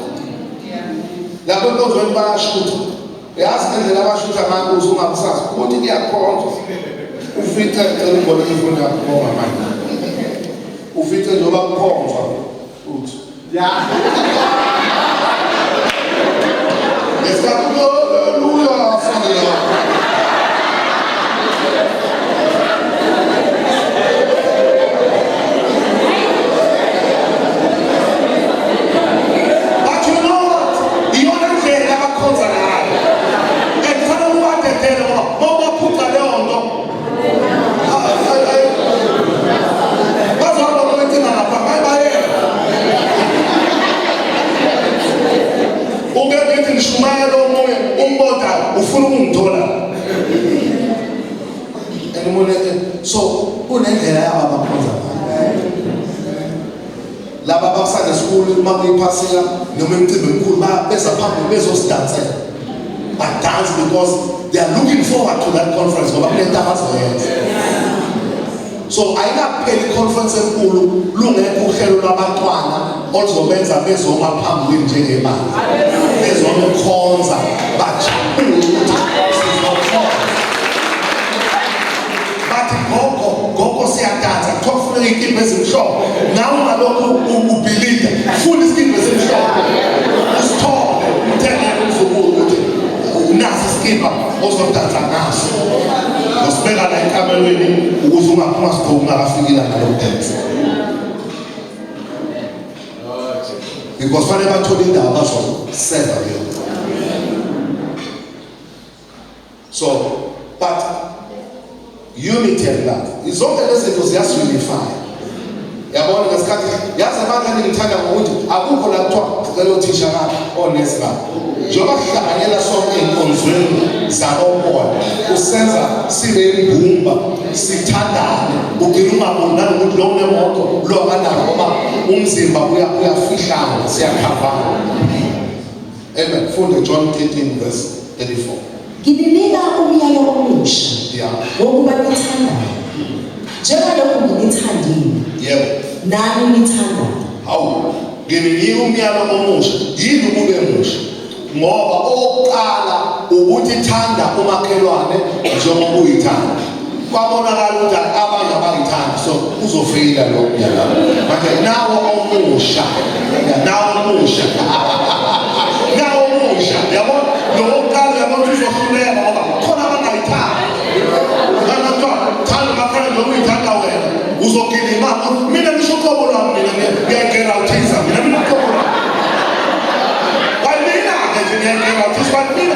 lapho enkonzweni, bayashutha. Yazi ngendlela abashutha ngayo, uze ungabusazi ukuthi kuyakhonzwa. Ufice, cela ungibone ifoni yakho, bonga manje, ufice njengoba kukhonzwa uthi ngesikhathi haleluya fanele. But you know what? Iyona ndlela abakhonza ngayo. And kufanele uwadedele, ngoba mawubaphuca leyo nto, ay, ay, bazohamba bayocinga ngapha, hayi bayeka. Uke ngithi ngishumayela omunye umboda ufuna ukungithola. And umuntu, so kunendlela yabo abakhonza ngayo. Laba bakusande school, uma kuyiphasika noma imicimbi emikhulu, beza phambili bezosidansela. Ba-dance because they are looking forward to that conference, ngoba kunento abazoyenza. So ayikapheli i-conference enkulu lungekho uhlelo lwabantwana oluzobenza bezoma phambili njengebandla, bezokukhonza, bajabule ukuthi sizokhonza. Bathi, "Gogo, gogo, siyadansa." Kuthiwa kufuneka iy'kibha ezimhlophe. Nawe ungalokhu ubhilida, funa isikibha esimhlophe, usithole, umthengele umzukulu ukuthi naso isikibha ozodansa ngaso, usibeka la ekamelweni ukuze ungaphuma sigqoke ungakafiki ilanga lokudansa, because fanele bathole indawo bazoseva kuyona. So but unity and love, zonke lezi zinto ziyasi-unify. Yabona ngesikhathi, yazi abantwana ngithanda ngokuthi akukho la kuthiwa sicela othisha ngapha, onesi ngapha, njengoba sihlanganyela sonke ey'nkonzweni zakomoya, kusenza sibe imbumba, sithandane. Ugcina ungaboni nanokuthi lo unemoto, lo akanayo, ngoba umzimba uyafihlana, siyakhavana. Amen. Funde John 13 verse 34. Ngininika umyalo omusha wokuba nithandane, njengalokhu nginithandile, nani nithandane. Hawu, ngininika umyalo omusha. Yini ukube musha? Ngoba okokuqala ukuthi thanda umakhelwane njengoba uyithanda, kwabonakala ukuthi abanye abayithandi, so uzofeyila lo myalo. Manje nawo omusha, nawo omusha, nawo omusha, yabo, lo wokuqala, yabo, ukuthi uzohluleka ngoba khona abangayithandi. Kuthiwa thanda umakhelwane njengoba uyithanda wena, uzogilima. Mina ngisho uqobo lwami, mina ngiyayigerawuthisa mina uqobo lwami kwamina-ke nje, ngiyayigerawuthisa kwamina,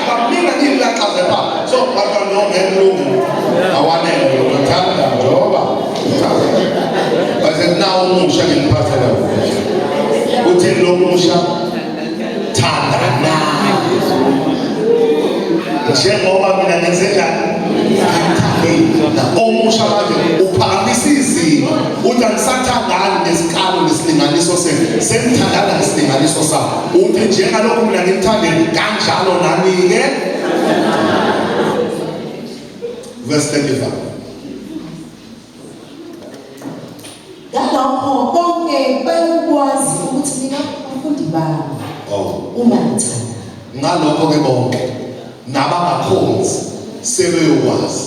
kwamina ngiyilaxaze pha. So bathiwa no, ngeke kulunge, awanele lokho, thanda njengoba uthanda. Base nawo umusha nginiphathela wona. Uthini lo musha? Thandanani njengoba mina ngenze njani. Ngithandile. Omusha manje uphakamisa izinga, uthi angisathandani nesikalo nesilinganiso senu, sengithandana ngesilinganiso sami. Uthi njengalokhu mina ngimthandile kanjalo nani-ke. Verse 35. Ngalokho bonke bayokwazi ukuthi ningabafundi bami. Oh. Uma nithanda. Ngalokho ke bonke nabangakhonzi sebeyokwazi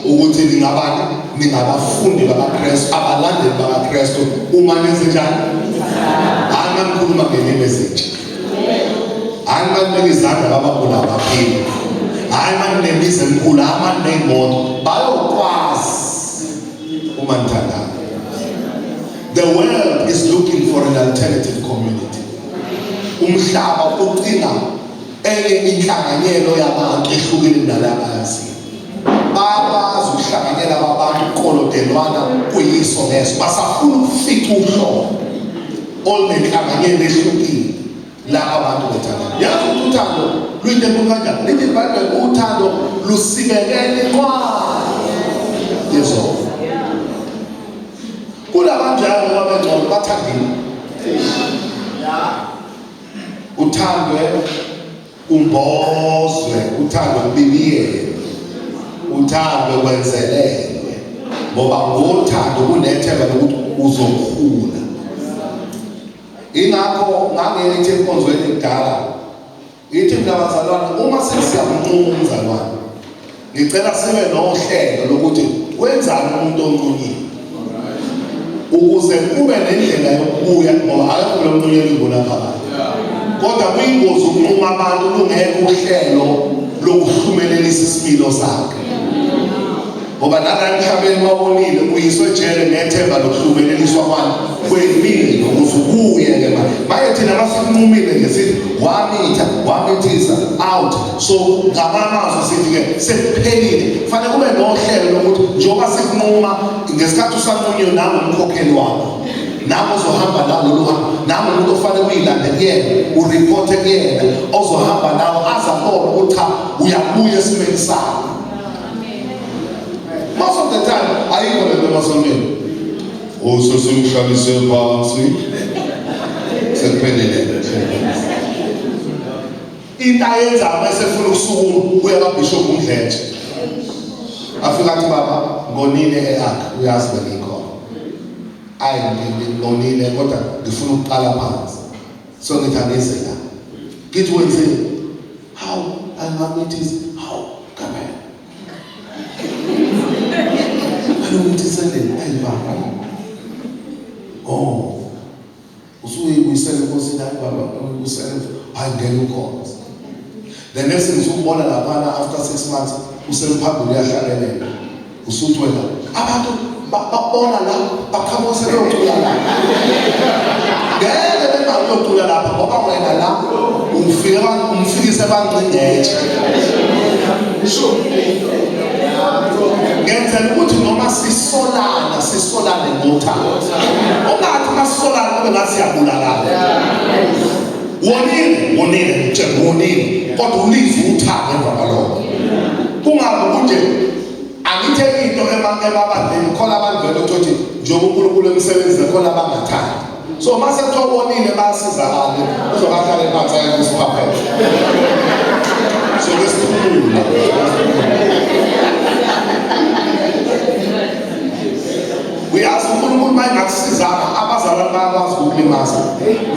ukuthi ningabani, ningabafundi bakaKristu, abalandeli bakaKristu uma nenze njani? Hayi manikhuluma ngelimi ezintsha, hayi manibeka izandla babagula baphila, hayi maninemizi emikhulu, hayi maniney'moto, bayokwazi uma nithandana. The world is looking for an alternative community. Umhlaba ucinga enye inhlanganyelo yabantu ehlukile kunalabayaziyo. Bayakwazi ukuhlanganyela abantu ukukolodelwana kuyiso neso, basafuna ukufica uhlobo olunenhlanganyelo ehlukile lapho abantu bethandana. Yazi ukuthi uthando luyinto enkulu kanjani? Lithi iBhayibheli uthando lusibekele inqwaba yezono. Kulabantu ngoba bengcono bathandile. Uthandwe umbozwe, uthandwe kubibiyelwe, uthandwe kwenzelelwe, ngoba ngothando kunethemba lokuthi uzokhula. Ingakho ngangithi enkonzweni kudala, ngithi mina bazalwane, uma sesiyamnquma umzalwane, ngicela sibe nohlelo lokuthi wenzani umuntu onqunyiwe, ukuze kube nendlela yokubuya, ngoba akekho lo mnqunyelwe ingona phakathi. Kodwa kuyingozi ukunquma abantu lungekho uhlelo lokuhlumelelisa isimilo sakhe, ngoba nala emhlabeni wawonile uyiswe ejele ngethemba lokuhlumeleliswa kwani kwempilo ukuze ubuye ke manje. Maye thina masikunqumile nje sithi wamitha, wamithisa out. So ngamamazwi sithi ke sekuphelile. Kufanele kube nohlelo lokuthi njengoba sikunquma ngesikhathi usanqunyiwe nangu umkhokheli wakho, nangu ozohamba nawo lolu hambo, nangu umuntu ofanele uyilande kuyena, ureporte kuyena, ozohamba nawo aze abone ukuthi cha uyabuya esimeni sakho. Most of the time ayikho lento emasontweni. Usesimhlalise phansi sekuphelile. Into ayenzayo bese efuna ukusukuma uya kaBishop uMdletshe, afika athi baba ngonile e-Ark, uyazi bengikhona, ayi ngonile kodwa ngifuna ukuqala phansi, so ngithi angize la. Ngithi wenzeni? Hawu, angamithisi. Hawu kabela alungithiseleni. Ayi baba, oh usuyibuyisele enkosini. Hayi baba, uyibuyisele. Hayi ngeke ukhonze. The next thing usubona laphana after 6 months usemphambili uyahlabelela, usuthi wena abantu babona la baqhamuka sebeyocula la. Ngeke bengakuyocula lapha ngoba wena la ufike umfikise bangcingetshe. Ngenzela ukuthi noma sisolana sisolane ngothando, ungathi masisolana kube ngathi siyabulalana. Wonile, wonile, ngitshela wonile, kodwa ulizwe uthando emva kwalokho. Kungabi ukuthi angithe into emabandleni khona abantu vele uthi njengoba uNkulunkulu emsebenzile khona abangathandi. So mase kuthiwa wonile bayasizakala, uzobahlale phansi ayeke usiphaphele. So besiphumula. Uyazi uNkulunkulu uma engakusizanga abazalwane bayakwazi ukukulimaza.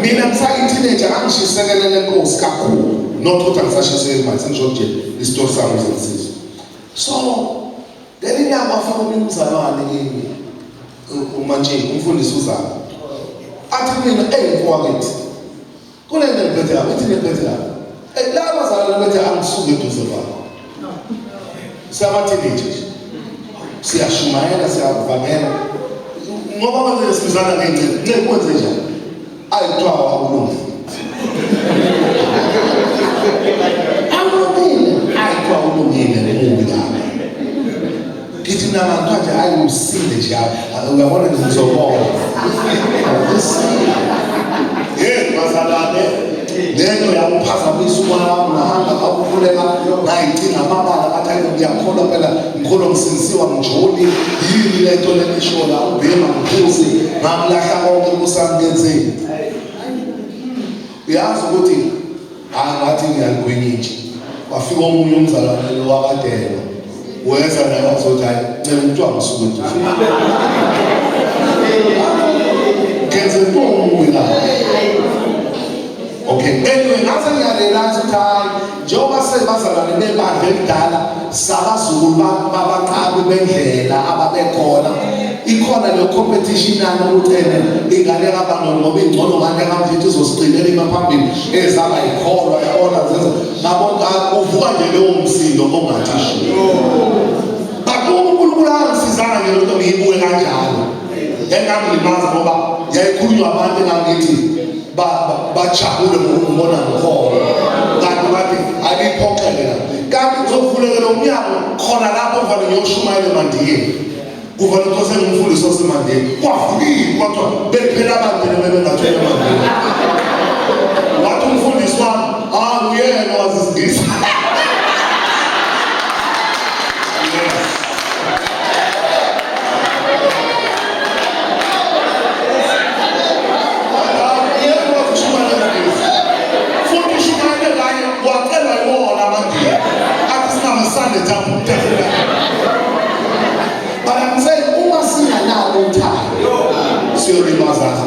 Mina ngisayi-teenager ngangishisekelele enkosi kakhulu. Not ukuthi angisashisekeli manje, sengisho nje isitori sami ukuze. So ngelinye ilanga wafika omunye umzalwane kimi, uMantshini, umfundisi uzana. Athi kumina, eyi mfowethu, kunento engiphethe kabi, ithi ngiphethe kabi. La bazalwane bethe angisuke eduze kwakho. Siyama-teenagers. Siyashumayela, siyavangela. Ngoba manje sibizana ngey'nceku, nceku kwenze njani? Ayi kuthiwa akulungile. Akulungile. Ayi kuthiwa akulungile, mubi kabi. Ngithi mina bantu nje ayi usinde nje, uyabona nje ngizobona. Hey bazalwane. Lento yakuphazamisa umoya wami, ngahamba ngakukhuleka, ngayicinga amabala, ngathi hayi ngiyakholwa phela, ngikholwa ngisinisiwa ngijoli, yini lento lenisho la, ubhema ngiphuzi, ngamlahla konke kusangenzeni. Uyazi ukuthi angathi ngiyalugwinya nje. Wafika omunye umzalwane lo wakadela. Weza naye wazothi hayi ncela kuthiwa ngisuke nje. Kenze ntomuyi la. Okay, anyway ngase ngiyarealize ukuthi hayi njengoba sebazalwane bebandla elidala sabazukulu babaqabi bendlela ababekhona ikhona leyo competition nani ukuthi ene ingane kabangcono ngoba ingcono ngane kamthetho izosiqinela ima phambili ezaba yikholwa yabona zenza ngabona uvuka nje lewo msindo ongathi shu but uma uNkulunkulu angisizanga nje lento ngiyibuke kanjalo engangilimaza ngoba yayikhulunywa abantu engangithi bajabule ngokungibona ngikhona kanti bathi akiphoxele la kanti ngizovulekela umnyango khona lapho ngivale ngiyoshumayela emandiyeni kufanele kuthiwa sengumfundisi osemandeni kwavukile kwathiwa bekuphela abantu bebengathi emandeni wathi umfundisi wami ah nguyena owazi isingisi. Futhi ushumayele kanye wacelwa yiwona amandiya athi singamasande thaphu. But I'm saying uma singanalo uthando siyolimazana.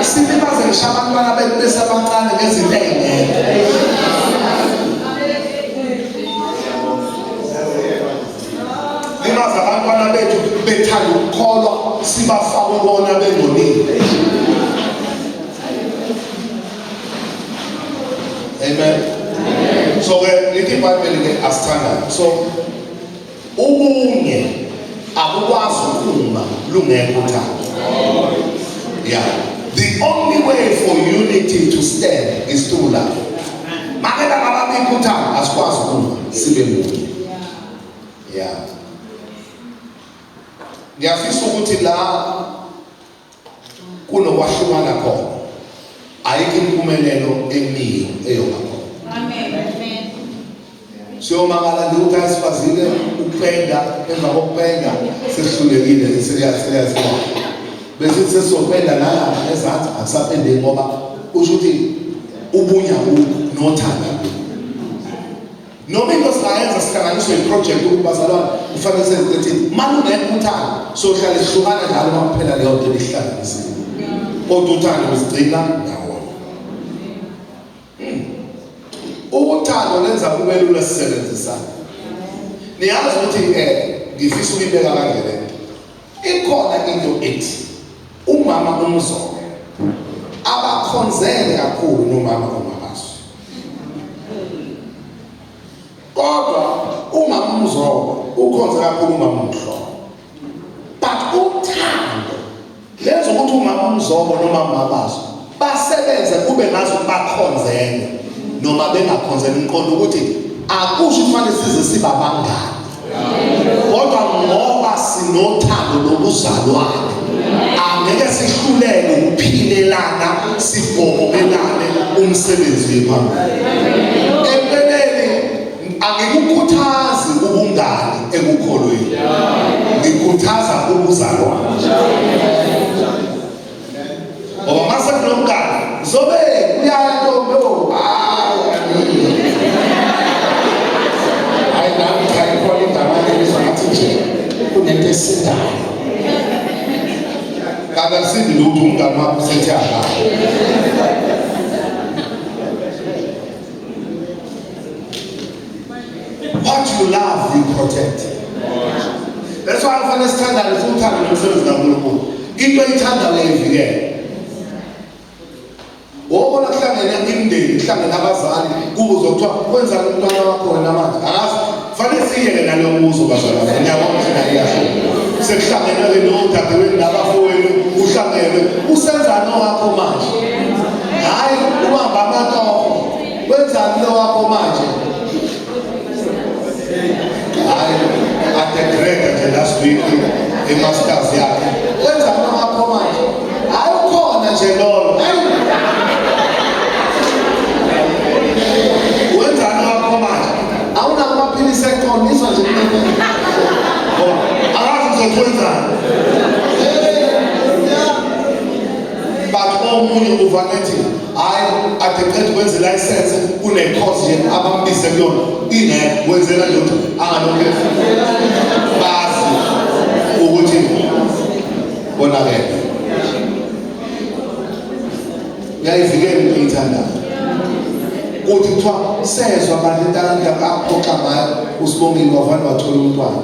Silimaze ngisho abantwana bethu besabancane ngezinto ey'ngekho. Limaza abantwana bethu bethanda ukukholwa sibafaka ukona bengonile. Amen. So ke lithi iBhayibheli ke asithandane. So ubunye akukwazi ukuma lungekho uthando. Yeah. The only way for unity to stand is through love. Make langababikho uthando asikwazi ukuma sibe munye. Yeah. Ngiyafisa ukuthi la kunokwahlukana khona ayikho impumelelo emiyo eyoba khona. Amen. Amen. Siyomangala nje ukuthi ayisikwazile ukupenda, emva kokupenda sesihlulekile seliyaziwa. Besithi sesizopenda nalapha ezansi akusapendeki ngoba usho ukuthi ubunye abukho nothando abukho. Noma into singayenza sihlanganiswe i-project ukuthi bazalwane kufanele senze ukuthi malungekho uthando sohlale sihlukana njalo uma kuphela leyo nto ebihlanganisile. Kodwa uthando lusigcina ndawonye. Uthando lenza kube lula sisebenzisana. Niyazi ukuthi ngifisa ukuyibeka kanje le nto. Ikhona into ethi umama uMzobe abakhonzele kakhulu nomama uMabaso. Kodwa umama uMzobe ukhonze kakhulu umama uMhlongo. But uthando lenza ukuthi umama uMzobo nomama uMabaso basebenze kube ngazi ukuthi bakhonzene noma bengakhonzene. Ngiqonda ukuthi akusho kufanele size sibe abangani, kodwa ngoba sinothando lobuzalwane angeke sihluleke ukuphilelana sibhobokelane umsebenzi wephambili. Empeleni angikukhuthazi ubungani ekukholweni, ngikhuthaza ubuzalwane. Ngoba mase kunomngani zobe uyaya ntombi, oh hayi nami cha ikhona indaba lengizwa ngathi nje kunento esindayo. Kanti akusindi lutho, umngani wakho usethi akayo. What you love, you protect. That's why kufanele sithandane, futhi uthande nomsebenzi kaNkulunkulu. Into oyithandayo uyayivikela. Wobona kuhlangene imindeni, kuhlangene abazali, kubuzwa kuthiwa wenzani umntwana wakho wena manje? Angazi, fanele siyeke naleyo mbuzo bazalwane. Ngiyabona ukuthi nayo iyahlupha. Sekuhlangene-ke nodadewenu nabafowenu, kuhlangenwe. Usenzani owakho manje? Hhayi, ubamba amatoho. Wenzani lo wakho manje? Hayi, adegrade nje last week i-masters yakhe. Wenzani lo wakho manje? Hayi ukhona nje lolo. Hayi. isekhona izwa nje kumele. Ngoba akazi uzokwenzani. But omunye uvane ethi hayi, ade qeda ukwenza ilayisensi, kune-course nje abambize kuyona, ingekho, wenzela nje ukuthi angalokhu bazi ukuthi konakele. Uyayivikela into oyithandayo. Kuthi kuthiwa sezwa kanti into aphoxa ngayo uSibongile, wavane wathola umntwana,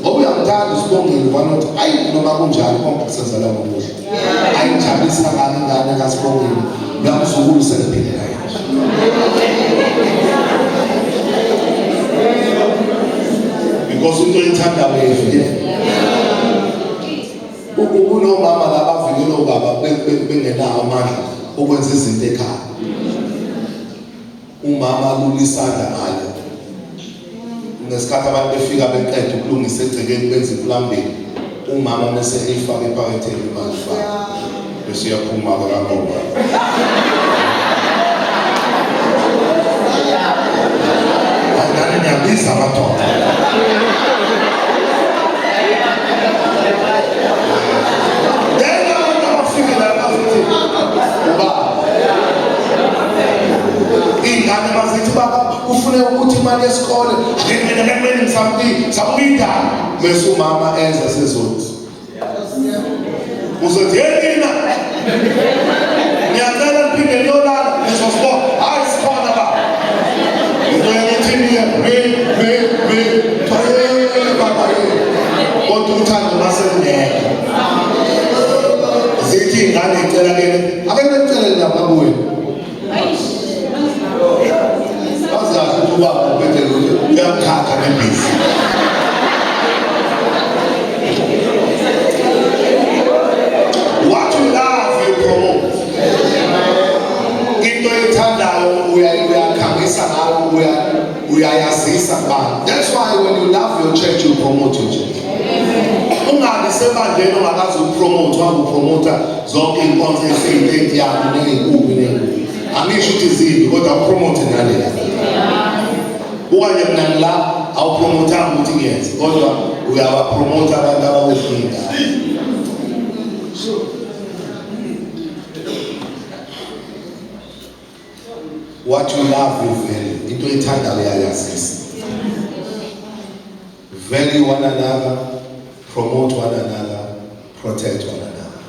ngoba uyamthanda uSibongile, uvane wathi ayi, noma kunjalo konke kusenzela ngokuhle, ayijabulisa ngani ingane kaSibongile, uyamzukulu sekuphilela yena. Because into oyithandayo uyayivikela. Kunomama la bavikela obaba bengenawo amandla okwenza izinto ekhaya. Umama alula isandla ngale ngesikhathi abantu befika beqeda ukulungisa egcekeni, benza i-plumbing, umama mese eyifaka ephaketheni imali, ba bese uyaphuma-ke kangoba hayi, nani niyabiza amadoda. Then abantu abafike la bazithi ubaba, iy'ngane bazithi baba kufuneka ukuthi imali yesikole akumele kumele ngisamubida, bese umama eza sezothi uzothi, "Hey nina, ngiyacela niphinde niyolala, nizosibona." Hayi, sikhona baba. Into yekuthini me me me hey baba, hey, kodwa uthando maselungekho, zithi iy'ngane icela kene, ake necele lapha kuye, bazi kahle ukuthi ubaba uphethe lutho, uyamthatha nebhizi. What you love, you promote. Into oyithandayo uyakhangisa ngayo, uyayazisa kubantu. That's why when you love your church, you promote your church. Ungabi sebandleni ongakazi uku-promote, uhambe u-promota zonke iy'nkonzo eziyintentiyana ney'nkuphi ney'nkuphi. Angisho ukuthi zimbi, kodwa u-promote naleya. Buka nje mina ngila, awu-promotanga ukuthi ngiyenze, kodwa uyabapromota abantu abakwezinye iy'ndawo. What you love, you value. Into oyithandayo uyayazisa. Value one another, promote one another, protect one another.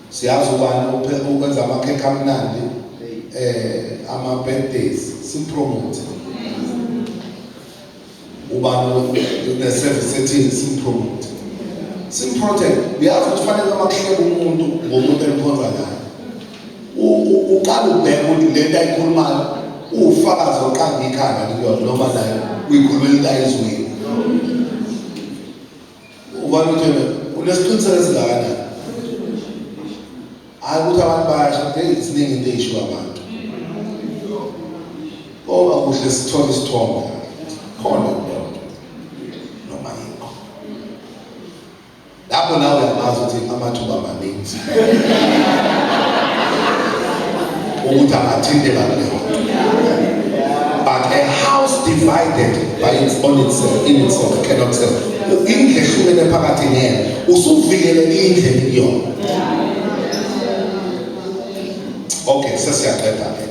Siyazi ubani ukwenza amakhekhe amnandi, ama birthdays, sim-promote. Ubani une service ethini, sim-promote, sim-protect. Uyazi ukuthi kufanele uma kuhleka umuntu ngomuntu enikhonza naye, uqala ubheke ukuthi lento ayikhulumayo uwufakazi oqamba ikhanda kuyona, noma naye uyikhulumela into ayizwile. Ubani uthi wena unesiqiniseko esingakanani? Hayi ukuthi abantu bayasho, hey, ziningi into eyishiwo abantu. Koba kuhle sithole isithombe khona kuleyo nto noma yikho lapho nawe uyamazi ukuthi amathuba maningi ukuthi angathinteka kuleyo nto. But a house divided by its on itself in itself cannot stand. Indlu ehlukene phakathi ngeke usuvikeleke indlu kuyona. Okay, sesiyaqeda ke.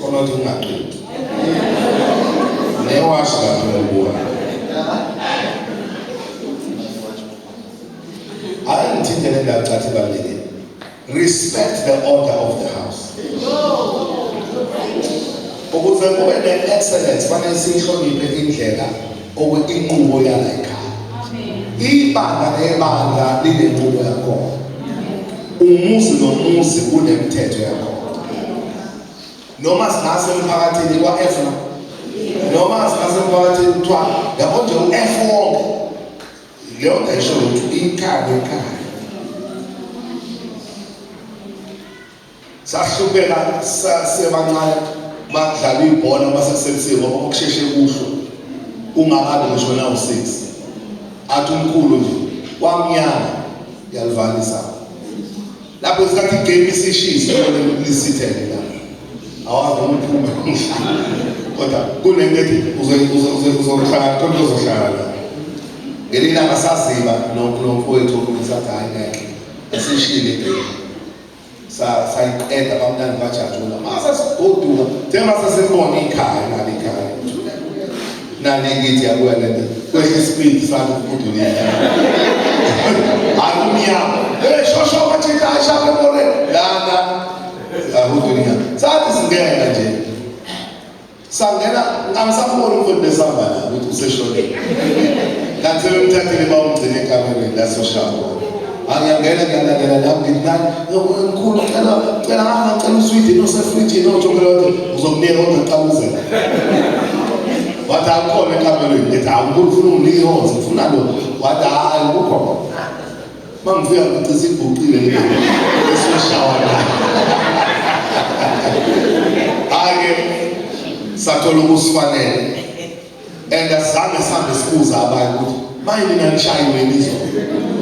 Khona ukuthi ungaqedi newashi lapho ngokubuka. Hayi, ngithinte le ndawo cathi ibalulekile. Respect the order of the house. Ukuze kube ne-excellence, fanele siyihloniphe indlela inqubo yala ekhaya. Ibandla nebandla linenqubo yakhona, umuzi nomuzi unemithetho yakhona. Noma singase emphakathini kwa-F, noma singase emphakathini kuthiwa yabo nje u-F wonke, leyo nto ayisho ukuthi ikhaya nekhaya. Sahlupheka sebancane makudlalwa ibhola mase kusebusuku, ngoba kusheshe kuhlwa kungakabi ngisho nawu-6, athi umkhulu nje kwamnyama, yalivala isango lapho isikhathi i-game isishisa, lisithele la. Awazi noma uphume umhlaba. Kodwa kunento ethi uzohlala khona uzohlala la. Ngelinye ilanga saziba nomfowethu omunye sathi hhayi ngeke. Esishile igame. Sayiqeda bamnandi bajabula. Mase sigoduka, njengoba sesibona ikhaya nali ikhaya. Nali kithi yabuya lento. Kwehle ispeed sathi ukudulile. Hayi kumnyama. Hey shosho bathi ayishape more lana. Ahudulia. Sathi singena nje. Sangena angisamboni umfowethu besihamba naye ukuthi useshonile. Kanti sebemthathile bawumgcina ekamereni la soshaya khona. Angiyangena ngiyalandela nami ngithi nani mkhulu cela cela ngihamba ngicela uswidi nosefrijini ochokolate uzokunika kodwa qala uze. Wathi akukhona ekamereni ngithi hawu mkhulu ufuna unginike ihonsi ngifuna lo. Wathi hhayi kukhona. Mangifika ngicishe iguqile le esoshawa la. Ake sathola ukusifanele. And asizange sihambe sibuza abanye ukuthi manje nina nishayiwe izolo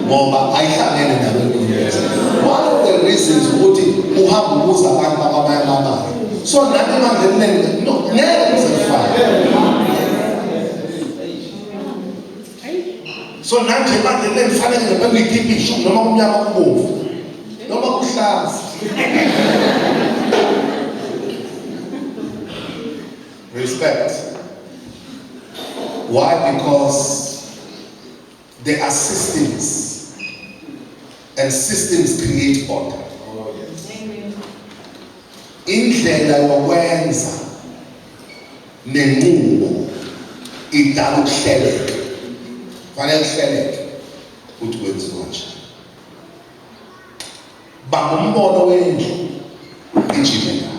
ngoba ayihlangene nalo into. One of the reasons ukuthi uhamba ubuza abantu bakwamanye amabandla. So nani manje ninenge no ngeke kuze kufane. So nanje manje lenifanele ngempela uyikhiphe ishumi noma kumnyama kubomvu noma kuhlaza. Respect. Why? Because there are systems, and systems create order. Indlela yokwenza nenqubo idala ukuhleleka. Fanele kuhleleke ukuthi kwenziwa njani. Bamba umbono wendlu ugijime nawo.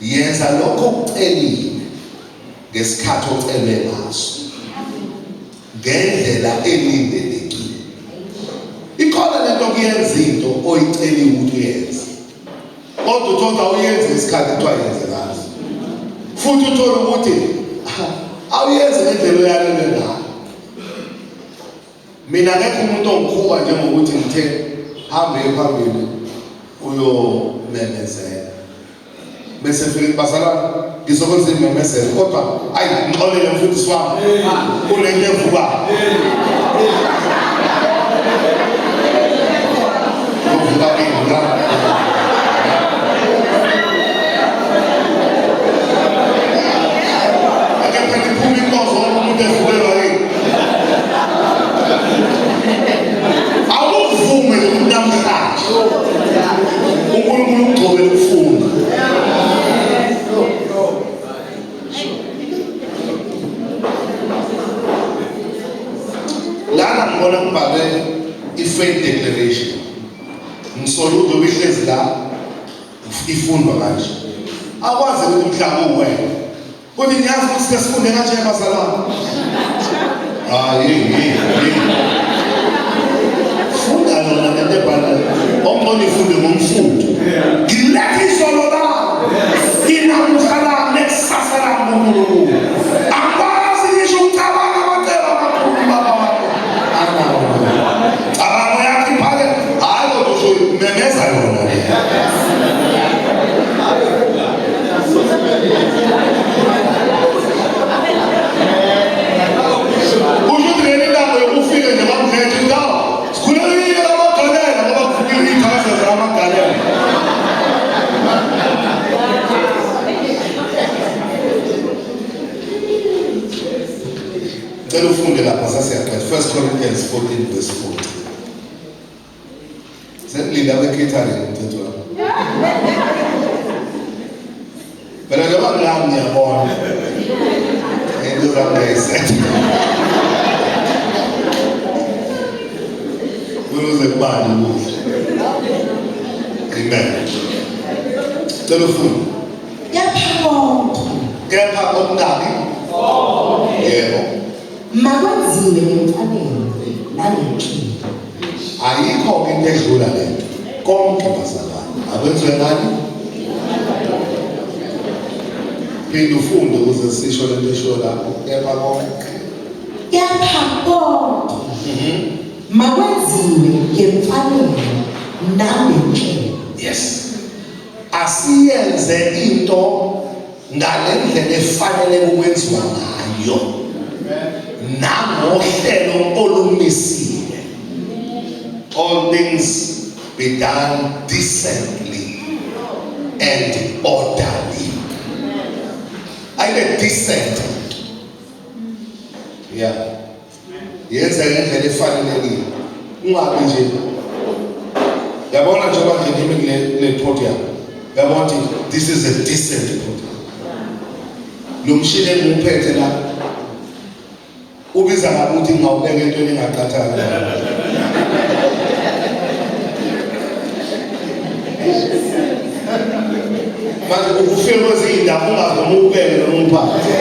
Yenza lokho okucelile ngesikhathi ocelwe ngaso ngendlela elindelekile. Ikhona lento kuyenza into oyiceliwe ukuthi uyenze. Kodwa uthola awuyenzi ngesikhathi kuthiwa yenze ngaso. Futhi uthola ukuthi awuyenzi ngendlela oyalelwe ngayo. Mina akekho umuntu ongikhuba njengokuthi ngithe hambe phambili uyomemezela. Bese fike bazalwane ngizokwenza imemezelo kodwa ayi ngixolele mfundisi wami kunento evukayo. Uvuka kimi la. Ake phela iphume inkozo umuntu evukelwa yini. Awuvume ukuthi namhlanje uNkulunkulu ugcobele ukufunda. Lana ngibona kubhalwe i-faith declaration. Ngisola ukuthi obihlezi la ifundwa kanje. Akwazi ukuthi umhlaba uwena. Kodwa niyazi ukuthi sesifunde kanje bazalwane. Hayi, hey, hey. Funda yona lento ebhaliwe. Ongcono ifunde ngomfundo. Ngiletha izolo lami. Inamuhla lami nekusasa lami kuNkulunkulu. Angikwazi ngisho ukucabanga amacebo amakhulu baba wakho. Anawo. Cabango yakho iphake. Hayi kodwa usho memeza yona. Kusho ukuthi leli ntambo yokufika nje bamkhethe ukuthi awu sikhulekile amagalela ngoba kufikile iy'thaza zamagalela. Cela ufunde lapha sasiyaqeda. 1 Corinthians 14 verse 14. Sengilinda abe-catering umthetho wami. Phela njengoba ngilami ngiyabona. Into zami ngiyayisetha. Kuze kubani ukudla. Amen. Cela ufunde. Kepha konke. Kepha okungabi. Yebo. Makwenziwe ngemfanelo nangenhlelo. Ayikho-ke into edlula le nto. Konke bazalwane akwenziwe ngani? Phinde ufunde ukuze sisho lento eshiwo lapho. Kepha konke. Kepha konke makwenziwe ngemfanelo nangenhlelo. Yes. Asiyenze into ngalendlela efanele ukwenziwa ngayo nangohlelo olumisiwe. All things be done decently and orderly. Ayibe decent. Yeah, yenze ngendlela efanelekile, ungabi nje, yabona, njengoba nje ngimi kule podium, yabona ukuthi this is a decent podium. Lo mshini engiwuphethe la ubiza ngabe ukuthi ngingawubeka entweni engaqathanga. Manje ukufika kwezinye iy'ndawo ungazi noma uwubeke noma uwuphathe,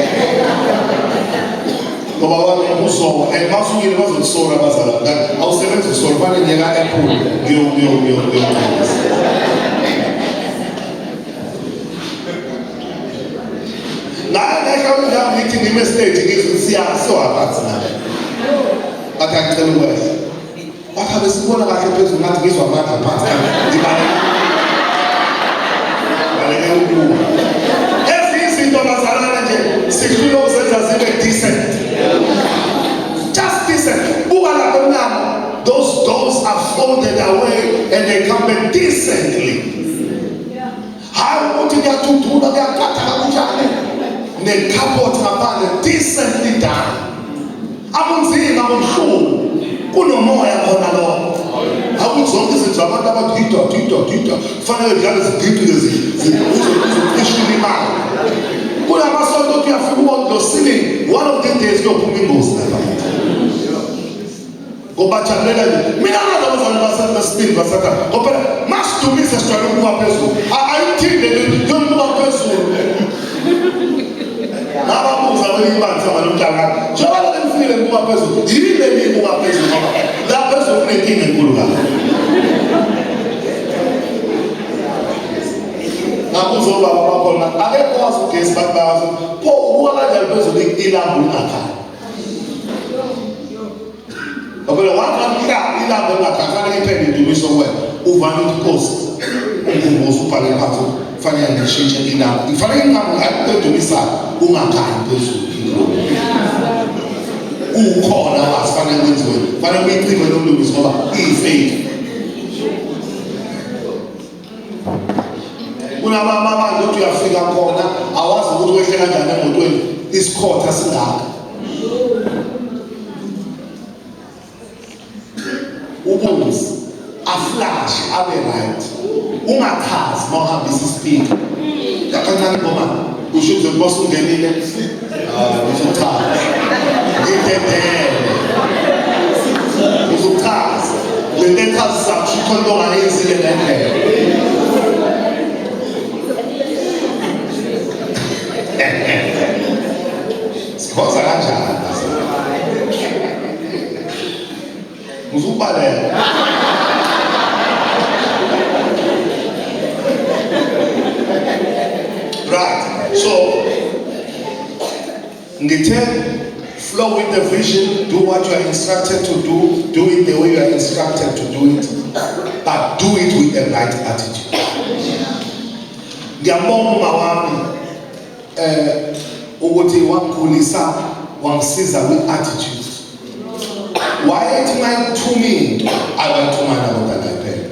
ngoba wami uzowa and mawusukile bazokusola abazalwane, kanti awusebenzi usola. Kufanele ngiye ka-Apple ngiyoqinisa. Ngangehla kwindawo, ngithi ngime stage, ngizwe siya siwaphansi nawe, bathi angicela ukwehla, bathi abesibona kahle phezulu, ngathi ngizwa amandla phansi, ngibaleke baleke ukuwa. Ezinye izinto, bazalwane, nje sihlule ukuzenza zibe decent, just decent. Buka lapha emnyango, those doors are folded away and they come back decently. Hayi ukuthi kuyathuthula, kuyaqatha kanjani, ne-carport ngaphandle, decently done. Akunzima, kubuhlungu, kunomoya khona lokho. Akuthi zonke izinto abantu abadida dida dida kufanele dlale zigidile, uzocisha imali. Kulamasonto othi uyafika ubona lo ceiling, one of these days kuyophuma ingozi lapha, ngoba jabulela nje. Mina ngazi abazali basesibili basathana, ngoba phela masidumise sijwayele ukubuka phezulu. Ayithinde yokubuka phezulu. Ngababuza kwelinye ibandla ngalomhlangano, njengoba lokhu nifikile nibuka phezulu, yini le niyibuka phezulu? Ngoba la phezulu kunenkinga enkulu kabi. Ngabuza obaba bakhona, akekho wazi ugesi, bathi bayazi. Pho ubuka kanjani phezulu ilambu lingakhanyi? Ngoba wathi mhla ilambu lingakhanyi, fanele iphele idumiso kuwena, uvane uthi, "Nkosi, ungikhumbuze, ubhale phansi, kufanele ngishintshe ilambu." Ifanele ilambu edumisayo ungakhanyi phezulu, ukhona wazi fanele kwenziwe, fanele kuyicime lo mlungisi ngoba iyi-fake. Kunamabandla ukuthi uyafika khona awazi ukuthi wehle kanjani emotweni, isikhotha singaka. Ubunzi aflash abe right, ungachazi mawuhambisa ispeaker kancane, ngoba usho ukuthi bosungenile uzochaza, ngidedele, uzochaza lento echazisa, kusho khona into ongayenzile ngendlela. Sikhonza kanjani? Uzubaleka. Right, so ngithe flow with the vision, do what you are instructed to do, do it the way you are instructed to do it, but do it with the right attitude. Ngiyabonga uma wami ukuthi wangikhulisa, wangisiza kwi-attitude. Wayethi mayithuma into, abayithumana kodwa naye phela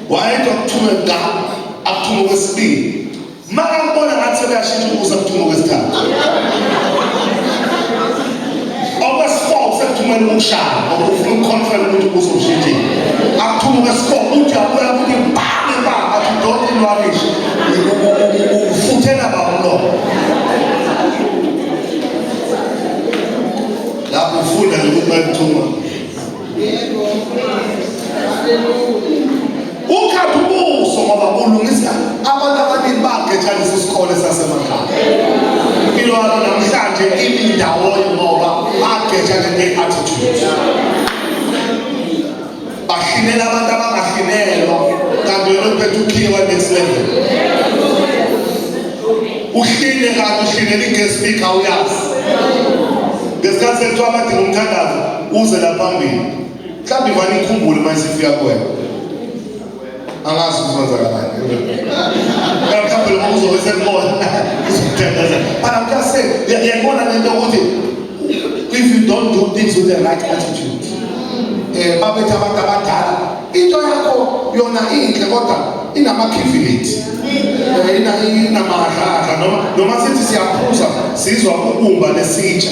wayethi akuthume ga, akuthume okwesibili, makakubona ngathi sekuyashintsha ukusa, akuthume okwesithathu, okwesi-four sekuthumela ukushaya, ngoba ufuna ukuconfirm ukuthi ubuso bushintshile. Akuthume okwesi-four, uthi abuya ukuthi bame ba, athi don't inwalishe, ufuthela ba umlomo. Lapho ufunda nje ukuthi bayikuthuma ukhatha ubuso, ngoba ulungisa. Abantu abaningi bagejanisa isikole sasemakhaya, impilo yabo namhlanje imi ndawonye ngoba bageja nge-attitude, bahlinela abantu abangahlinelwa, kanti wena uphethe ukhiye wa-next level. Uhline kanti uhlinela i-guest speaker, uyazi ngesikhathi sekuthiwa abadinga umthandazo uze la phambili, mhlawumbe ivane ikhumbule uma isifika kuwena. Angazi ukuthi kwenzakalani. Mhlawumbe lokho kuzobe sekubona. Uzothandaza. But I'm just saying, uyayibona lento ukuthi if you don't do things with the right attitude. Babethi abantu abadala into yakho yona inhle kodwa inamakhiviliti. Ina inamadladla noma sithi siyaphuza sizwa ubumba lesitsha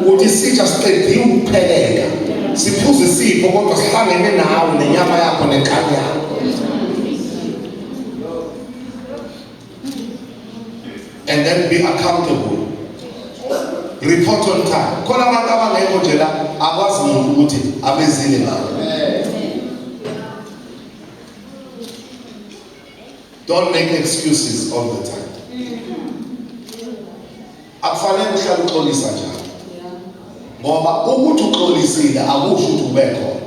ukuthi isitsha siqediwe ukupheleka. Siphuza isipho kodwa sihlangene nawe nenyama yakho nenkani yakho. And then be accountable. Report on time. Khona abantu abangekho nje la akwazi umuntu ukuthi abezile ngayo. Don't make excuses all the time. Akufanele uhlale uxolisa njalo. Ngoba ukuthi uxolisile akusho ukuthi ube khona.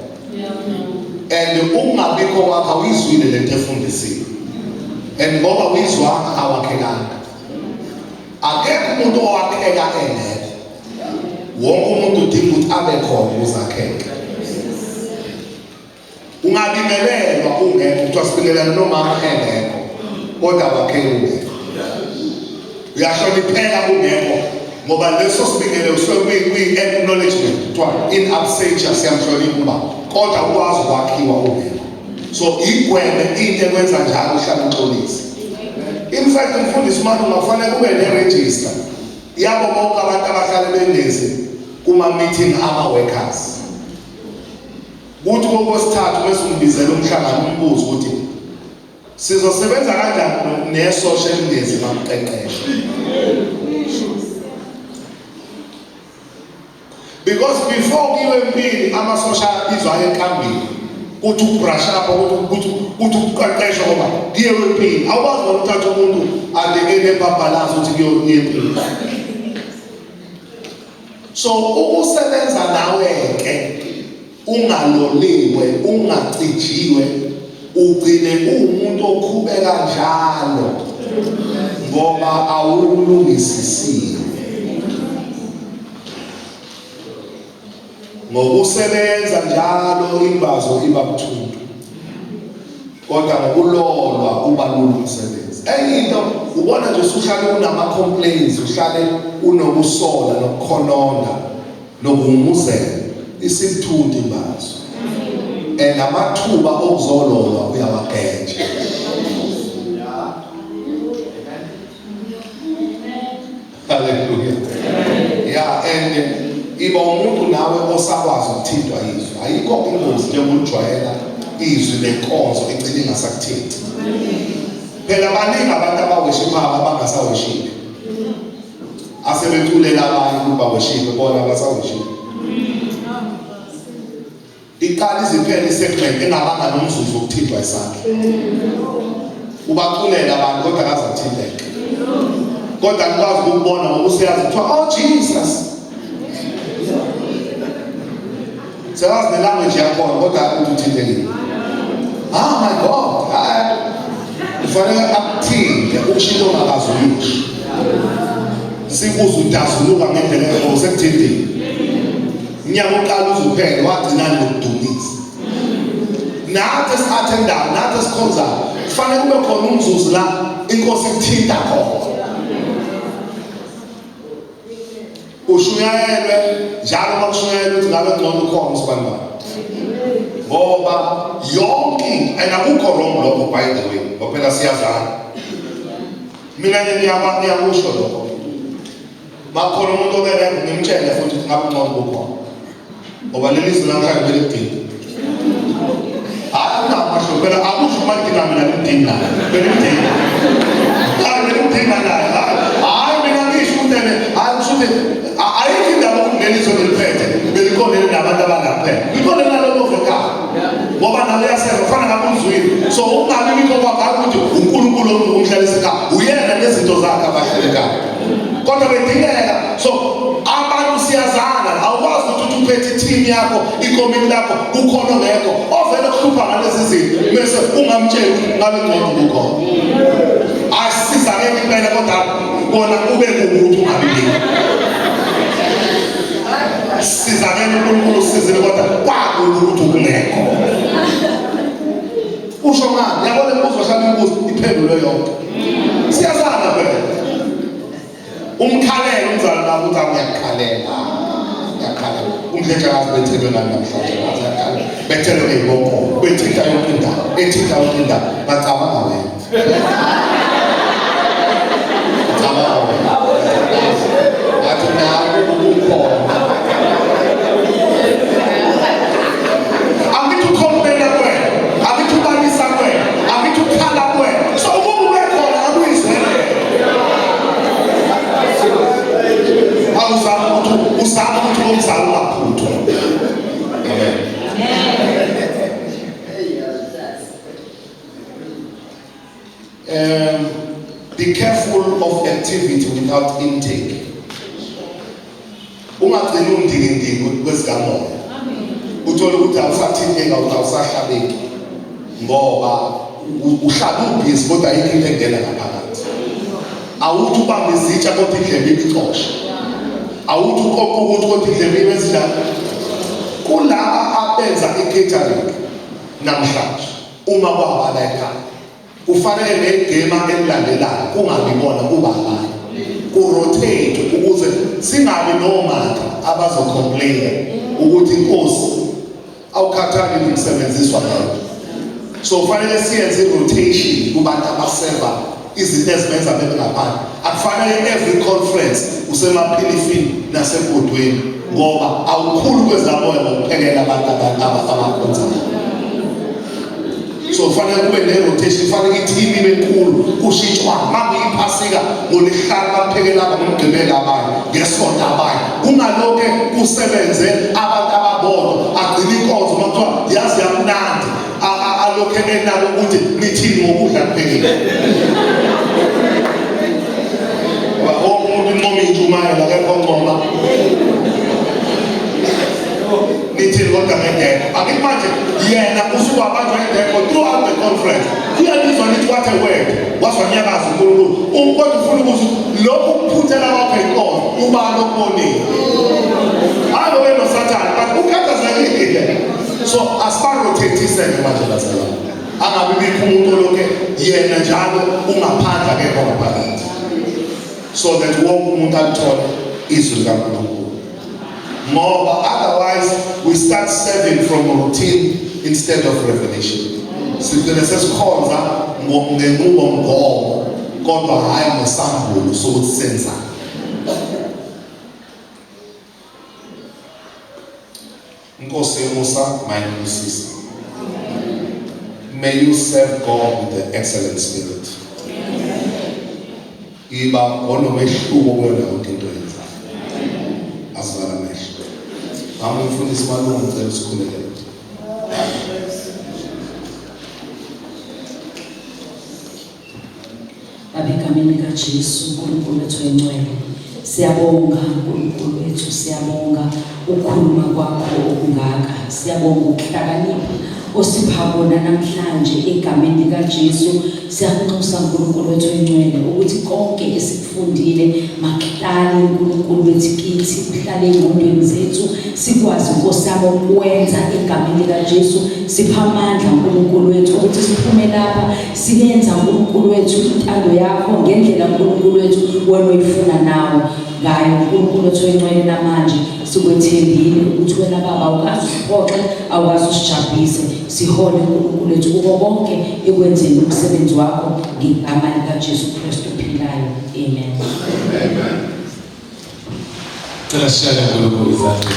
And ukungabikho kwakho awuyizwile lento efundisiwe. And ngoba uyizwanga awakhelanga. Akekho umuntu owakheka engekho. Wonke umuntu udinga ukuthi abe khona ukuze akheke. Ungabingelelwa ungekho, kuthiwa sibingelele nomama engekho, kodwa wakheke ungekho. Uyahlonipheka ungekho ngoba leso sibingelelo kusuke kuyi-acknowledgement, kuthiwa in absentia siyamhlonipha ubaba, kodwa ukwazi ukwakhiwa ungekho. So igweme into ekwenza njalo uhlale uxolise. In fact umfundisi Malunga kufanele kube ne-register yabo bonke abantu abahlale bengezi kuma-meeting ama-workers. Kuthi kokwesithathu bese umbizela umhlangano umbuzo ukuthi sizosebenza kanjani nesosha elingezi bamqeqeshe. Because before kuyiwe empini amasosha abizwa enkambini kuthi ubrush up ukuthi uqeqeshwe ngoba kuyiwe empini. Awukwazi wena uthatha umuntu ade enebhabhalazi ukuthi kuyiwe empini. So ukusebenza nawe ke ungaloliwe, ungacijiwe, ugcine uwumuntu okhubeka njalo ngoba awulungisisiwe. Ngokusebenza njalo imbazo iba buthuntu, kodwa ngokulolwa kuba lula umsebenzi. Enye into ubona nje usuhlale unama complaints, uhlale unokusola nokukhononda nokuhumuzela, isibuthuntu imbazo. And amathuba okuzololwa uyawageja. Hallelujah. Yeah, and iba umuntu nawe osakwazi ukuthintwa izwi. Ayikho ingozi njengokujwayela izwi lenkonzo igcine ingasakuthinti. Phela baningi abantu abaweshiphayo abangasaweshiphi. Asebeculela abanye ukuba weshiphe bona abasaweshiphi. Iqala iziphele isegment engabanga nomzuzu wokuthintwa isandla. Ubaculela abantu kodwa akaze athinteke. Kodwa akwazi ukubona ngoba useyazi kuthiwa oh Jesus. Seyazi ne language yakhona kodwa ukuthi uthintekile. Ah my God. Hayi. Kufanele akuthinte usho into ongakazi uyisho. Sikuze udazuluka ngendlela engekho sekuthintile. Unyaka uqala uzuphele wagcina nokudumisa. Nathi esi-attendayo, nathi esikhonzayo, kufanele kube khona umzuzu la inkosi ikuthinta khona. Ushunyayelwe njalo uma kushunyayelwe ukuthi ngabe ngcono ukhona usibanibani. Ngoba yonke into, and akukho wrong lokho by the way, ngoba phela siyazana. Mina nje ngiyakusho lokho. Makhona umuntu obeke ngimtshele futhi ukuthi ngabe ngcono kukhona. Ngoba leli zwi namhlanje belikudinga. Hayi akunamahlo phela akusho uma lidinga mina limdinga naye. Belimdinga. Hayi belimdinga naye. Hayi mina ngisho ukuthi ene hayi kusho ukuthi ayikho indaba ukuthi leli zwi liliphethe beliqondene nabantu abangaphela. Liqondene nalolo ekhaya. Ngoba nawe uyaseva kufana ngabe uzwile. So ukungabi bikho kwakho hayi ukuthi uNkulunkulu umhlalisa ekhaya. Uyena nezinto zakhe abahlele ekhaya. Kodwa bedingeka. So abantu siyazana, awukwazi ukuthi uthi uphethe i-team yakho, ikomiti lakho, kukhona ongekho ovele kuhlupha ngalezi zinto bese ungamtsheli ukuthi ngabe ngcono kukhona. Asizakele impela kodwa kona kube kukuthi ungabi bikho. Sizakele uNkulunkulu usizile kodwa kwakubi ukuthi ungekho. Usho ngani? Yabona iphendulwe yonke. Siyazana phela. Umkhalele umzalwane wakho ukuthi angiyakhalela. Ngiyakhalela. Umdletshe akazi bethelwe ngani namhlanje ngazi ngiyakhalela. Bethelwe ngeyibongo, bethinta yonke indawo, ethinta yonke indawo. Bacabanga wena. Cabanga wena. Ngathi nawe ubukhona. Angithi ucomplaina kuwena, angithi ubalisa kuwena, angithi ukhala kuwena. So uma ube khona akuyizwele. Awuzama ukuthi uzama ukuthi umzali ungaphuthwa. Amen. Be careful of activity without intake. Ungagcini undikindiki kwezikamoya. Uthola ukuthi awusathinteki, awusahlabeki ngoba uhlala ubhizi kodwa ayikho into engena ngaphakathi. Awuthi ubambe izitsha kodwa indlebe ibicosha. Awuthi uqoqa ukuthi kodwa indlebe ibenza. Kulaba abenza i-catering namhlanje uma kwabala ekhaya kufanele negema elilandelayo kungabi bona, kuba abanye, kurotate ukuze singabi nomata abazocomplain ukuthi inkosi awukhathali ngikusebenziswa ngayo. So kufanele siyenze i-rotation kubantu abaseva izinto ezibenza bebe ngaphandle. Akufanele every conference usemaphilifini nasebhodweni ngoba awukhulu kwezamoya ngokuphekela abantu abakhonzayo. So kufanele kube ne-rotation, kufanele i-team ibe nkulu, kushintshwane. Uma kuyiphasika ngolesihlanu baphekela abanye, ngomgqibelo abanye, ngesonto abanye. Kungalokhe kusebenze abantu ababodwa, agcina inkonzo uma kuthiwa yazi yamnandi, alokhe enako ukuthi nithini ngokudla kuphekile. Ngoba wonke umuntu uncoma intshumayelo, akekho oncoma nithini kodwa ngedekho. Angithi manje yena usuke wabanjwa idekho throughout the conference. Uyalizwa nithi what a word, wazwanyakaza uNkulunkulu. Kodwa ufuna ukuzwa lokhu kuphuthela kwakho inkonzo, ubani okubonile? Hayi ngoba enosathane, but ukhathazekile. So asibarotate-iseke manje bazalwane, angabi bikho umuntu olokhe yena njalo ungaphandle akekho ngaphakathi, so that wonke umuntu alithole izwi likaNkulunkulu, ngoba otherwise we start serving from routine instead of revelation. Sigcine sesikhonza ngenqubomgomo kodwa hhayi ngesambulo sokuthi senzani. Inkosi yomusa mayinibusise. May you serve God with the excellent spirit. Iba onomehluko kuyona yonke into oyenzayo. Asivala amehlo. Mama umfundisi Malungu, ngicela usikhulekele. Baba, egameni likaJesu, uNkulunkulu wethu oyingcwele, siyabonga uNkulunkulu wethu, siyabonga ukukhuluma kwakho okungaka, siyabonga ukuhlakanipha osipha kona namhlanje. Egameni likaJesu siyakunxusa uNkulunkulu wethu oyingcwele ukuthi konke esikufundile makuhlale uNkulunkulu wethu kithi, kuhlale ey'ngqondweni zethu, sikwazi Nkosi yami ukwenza. Egameni likaJesu sipha amandla uNkulunkulu wethu ukuthi siphume lapha siyenza uNkulunkulu wethu intando yakho ngendlela uNkulunkulu wethu wena oyifuna nawo ngayo. uNkulunkulu wethu oyingcwele, namanje sikwethembile ukuthi wena Baba awukaze usiphoxe, awukaze usijabhise. Sihole uNkulunkulu wethu kuko konke ekwenzeni umsebenzi wakho, ngegama likaJesu Kristu ophilayo, amen. Cela sishayele uNkulunkulu izandla.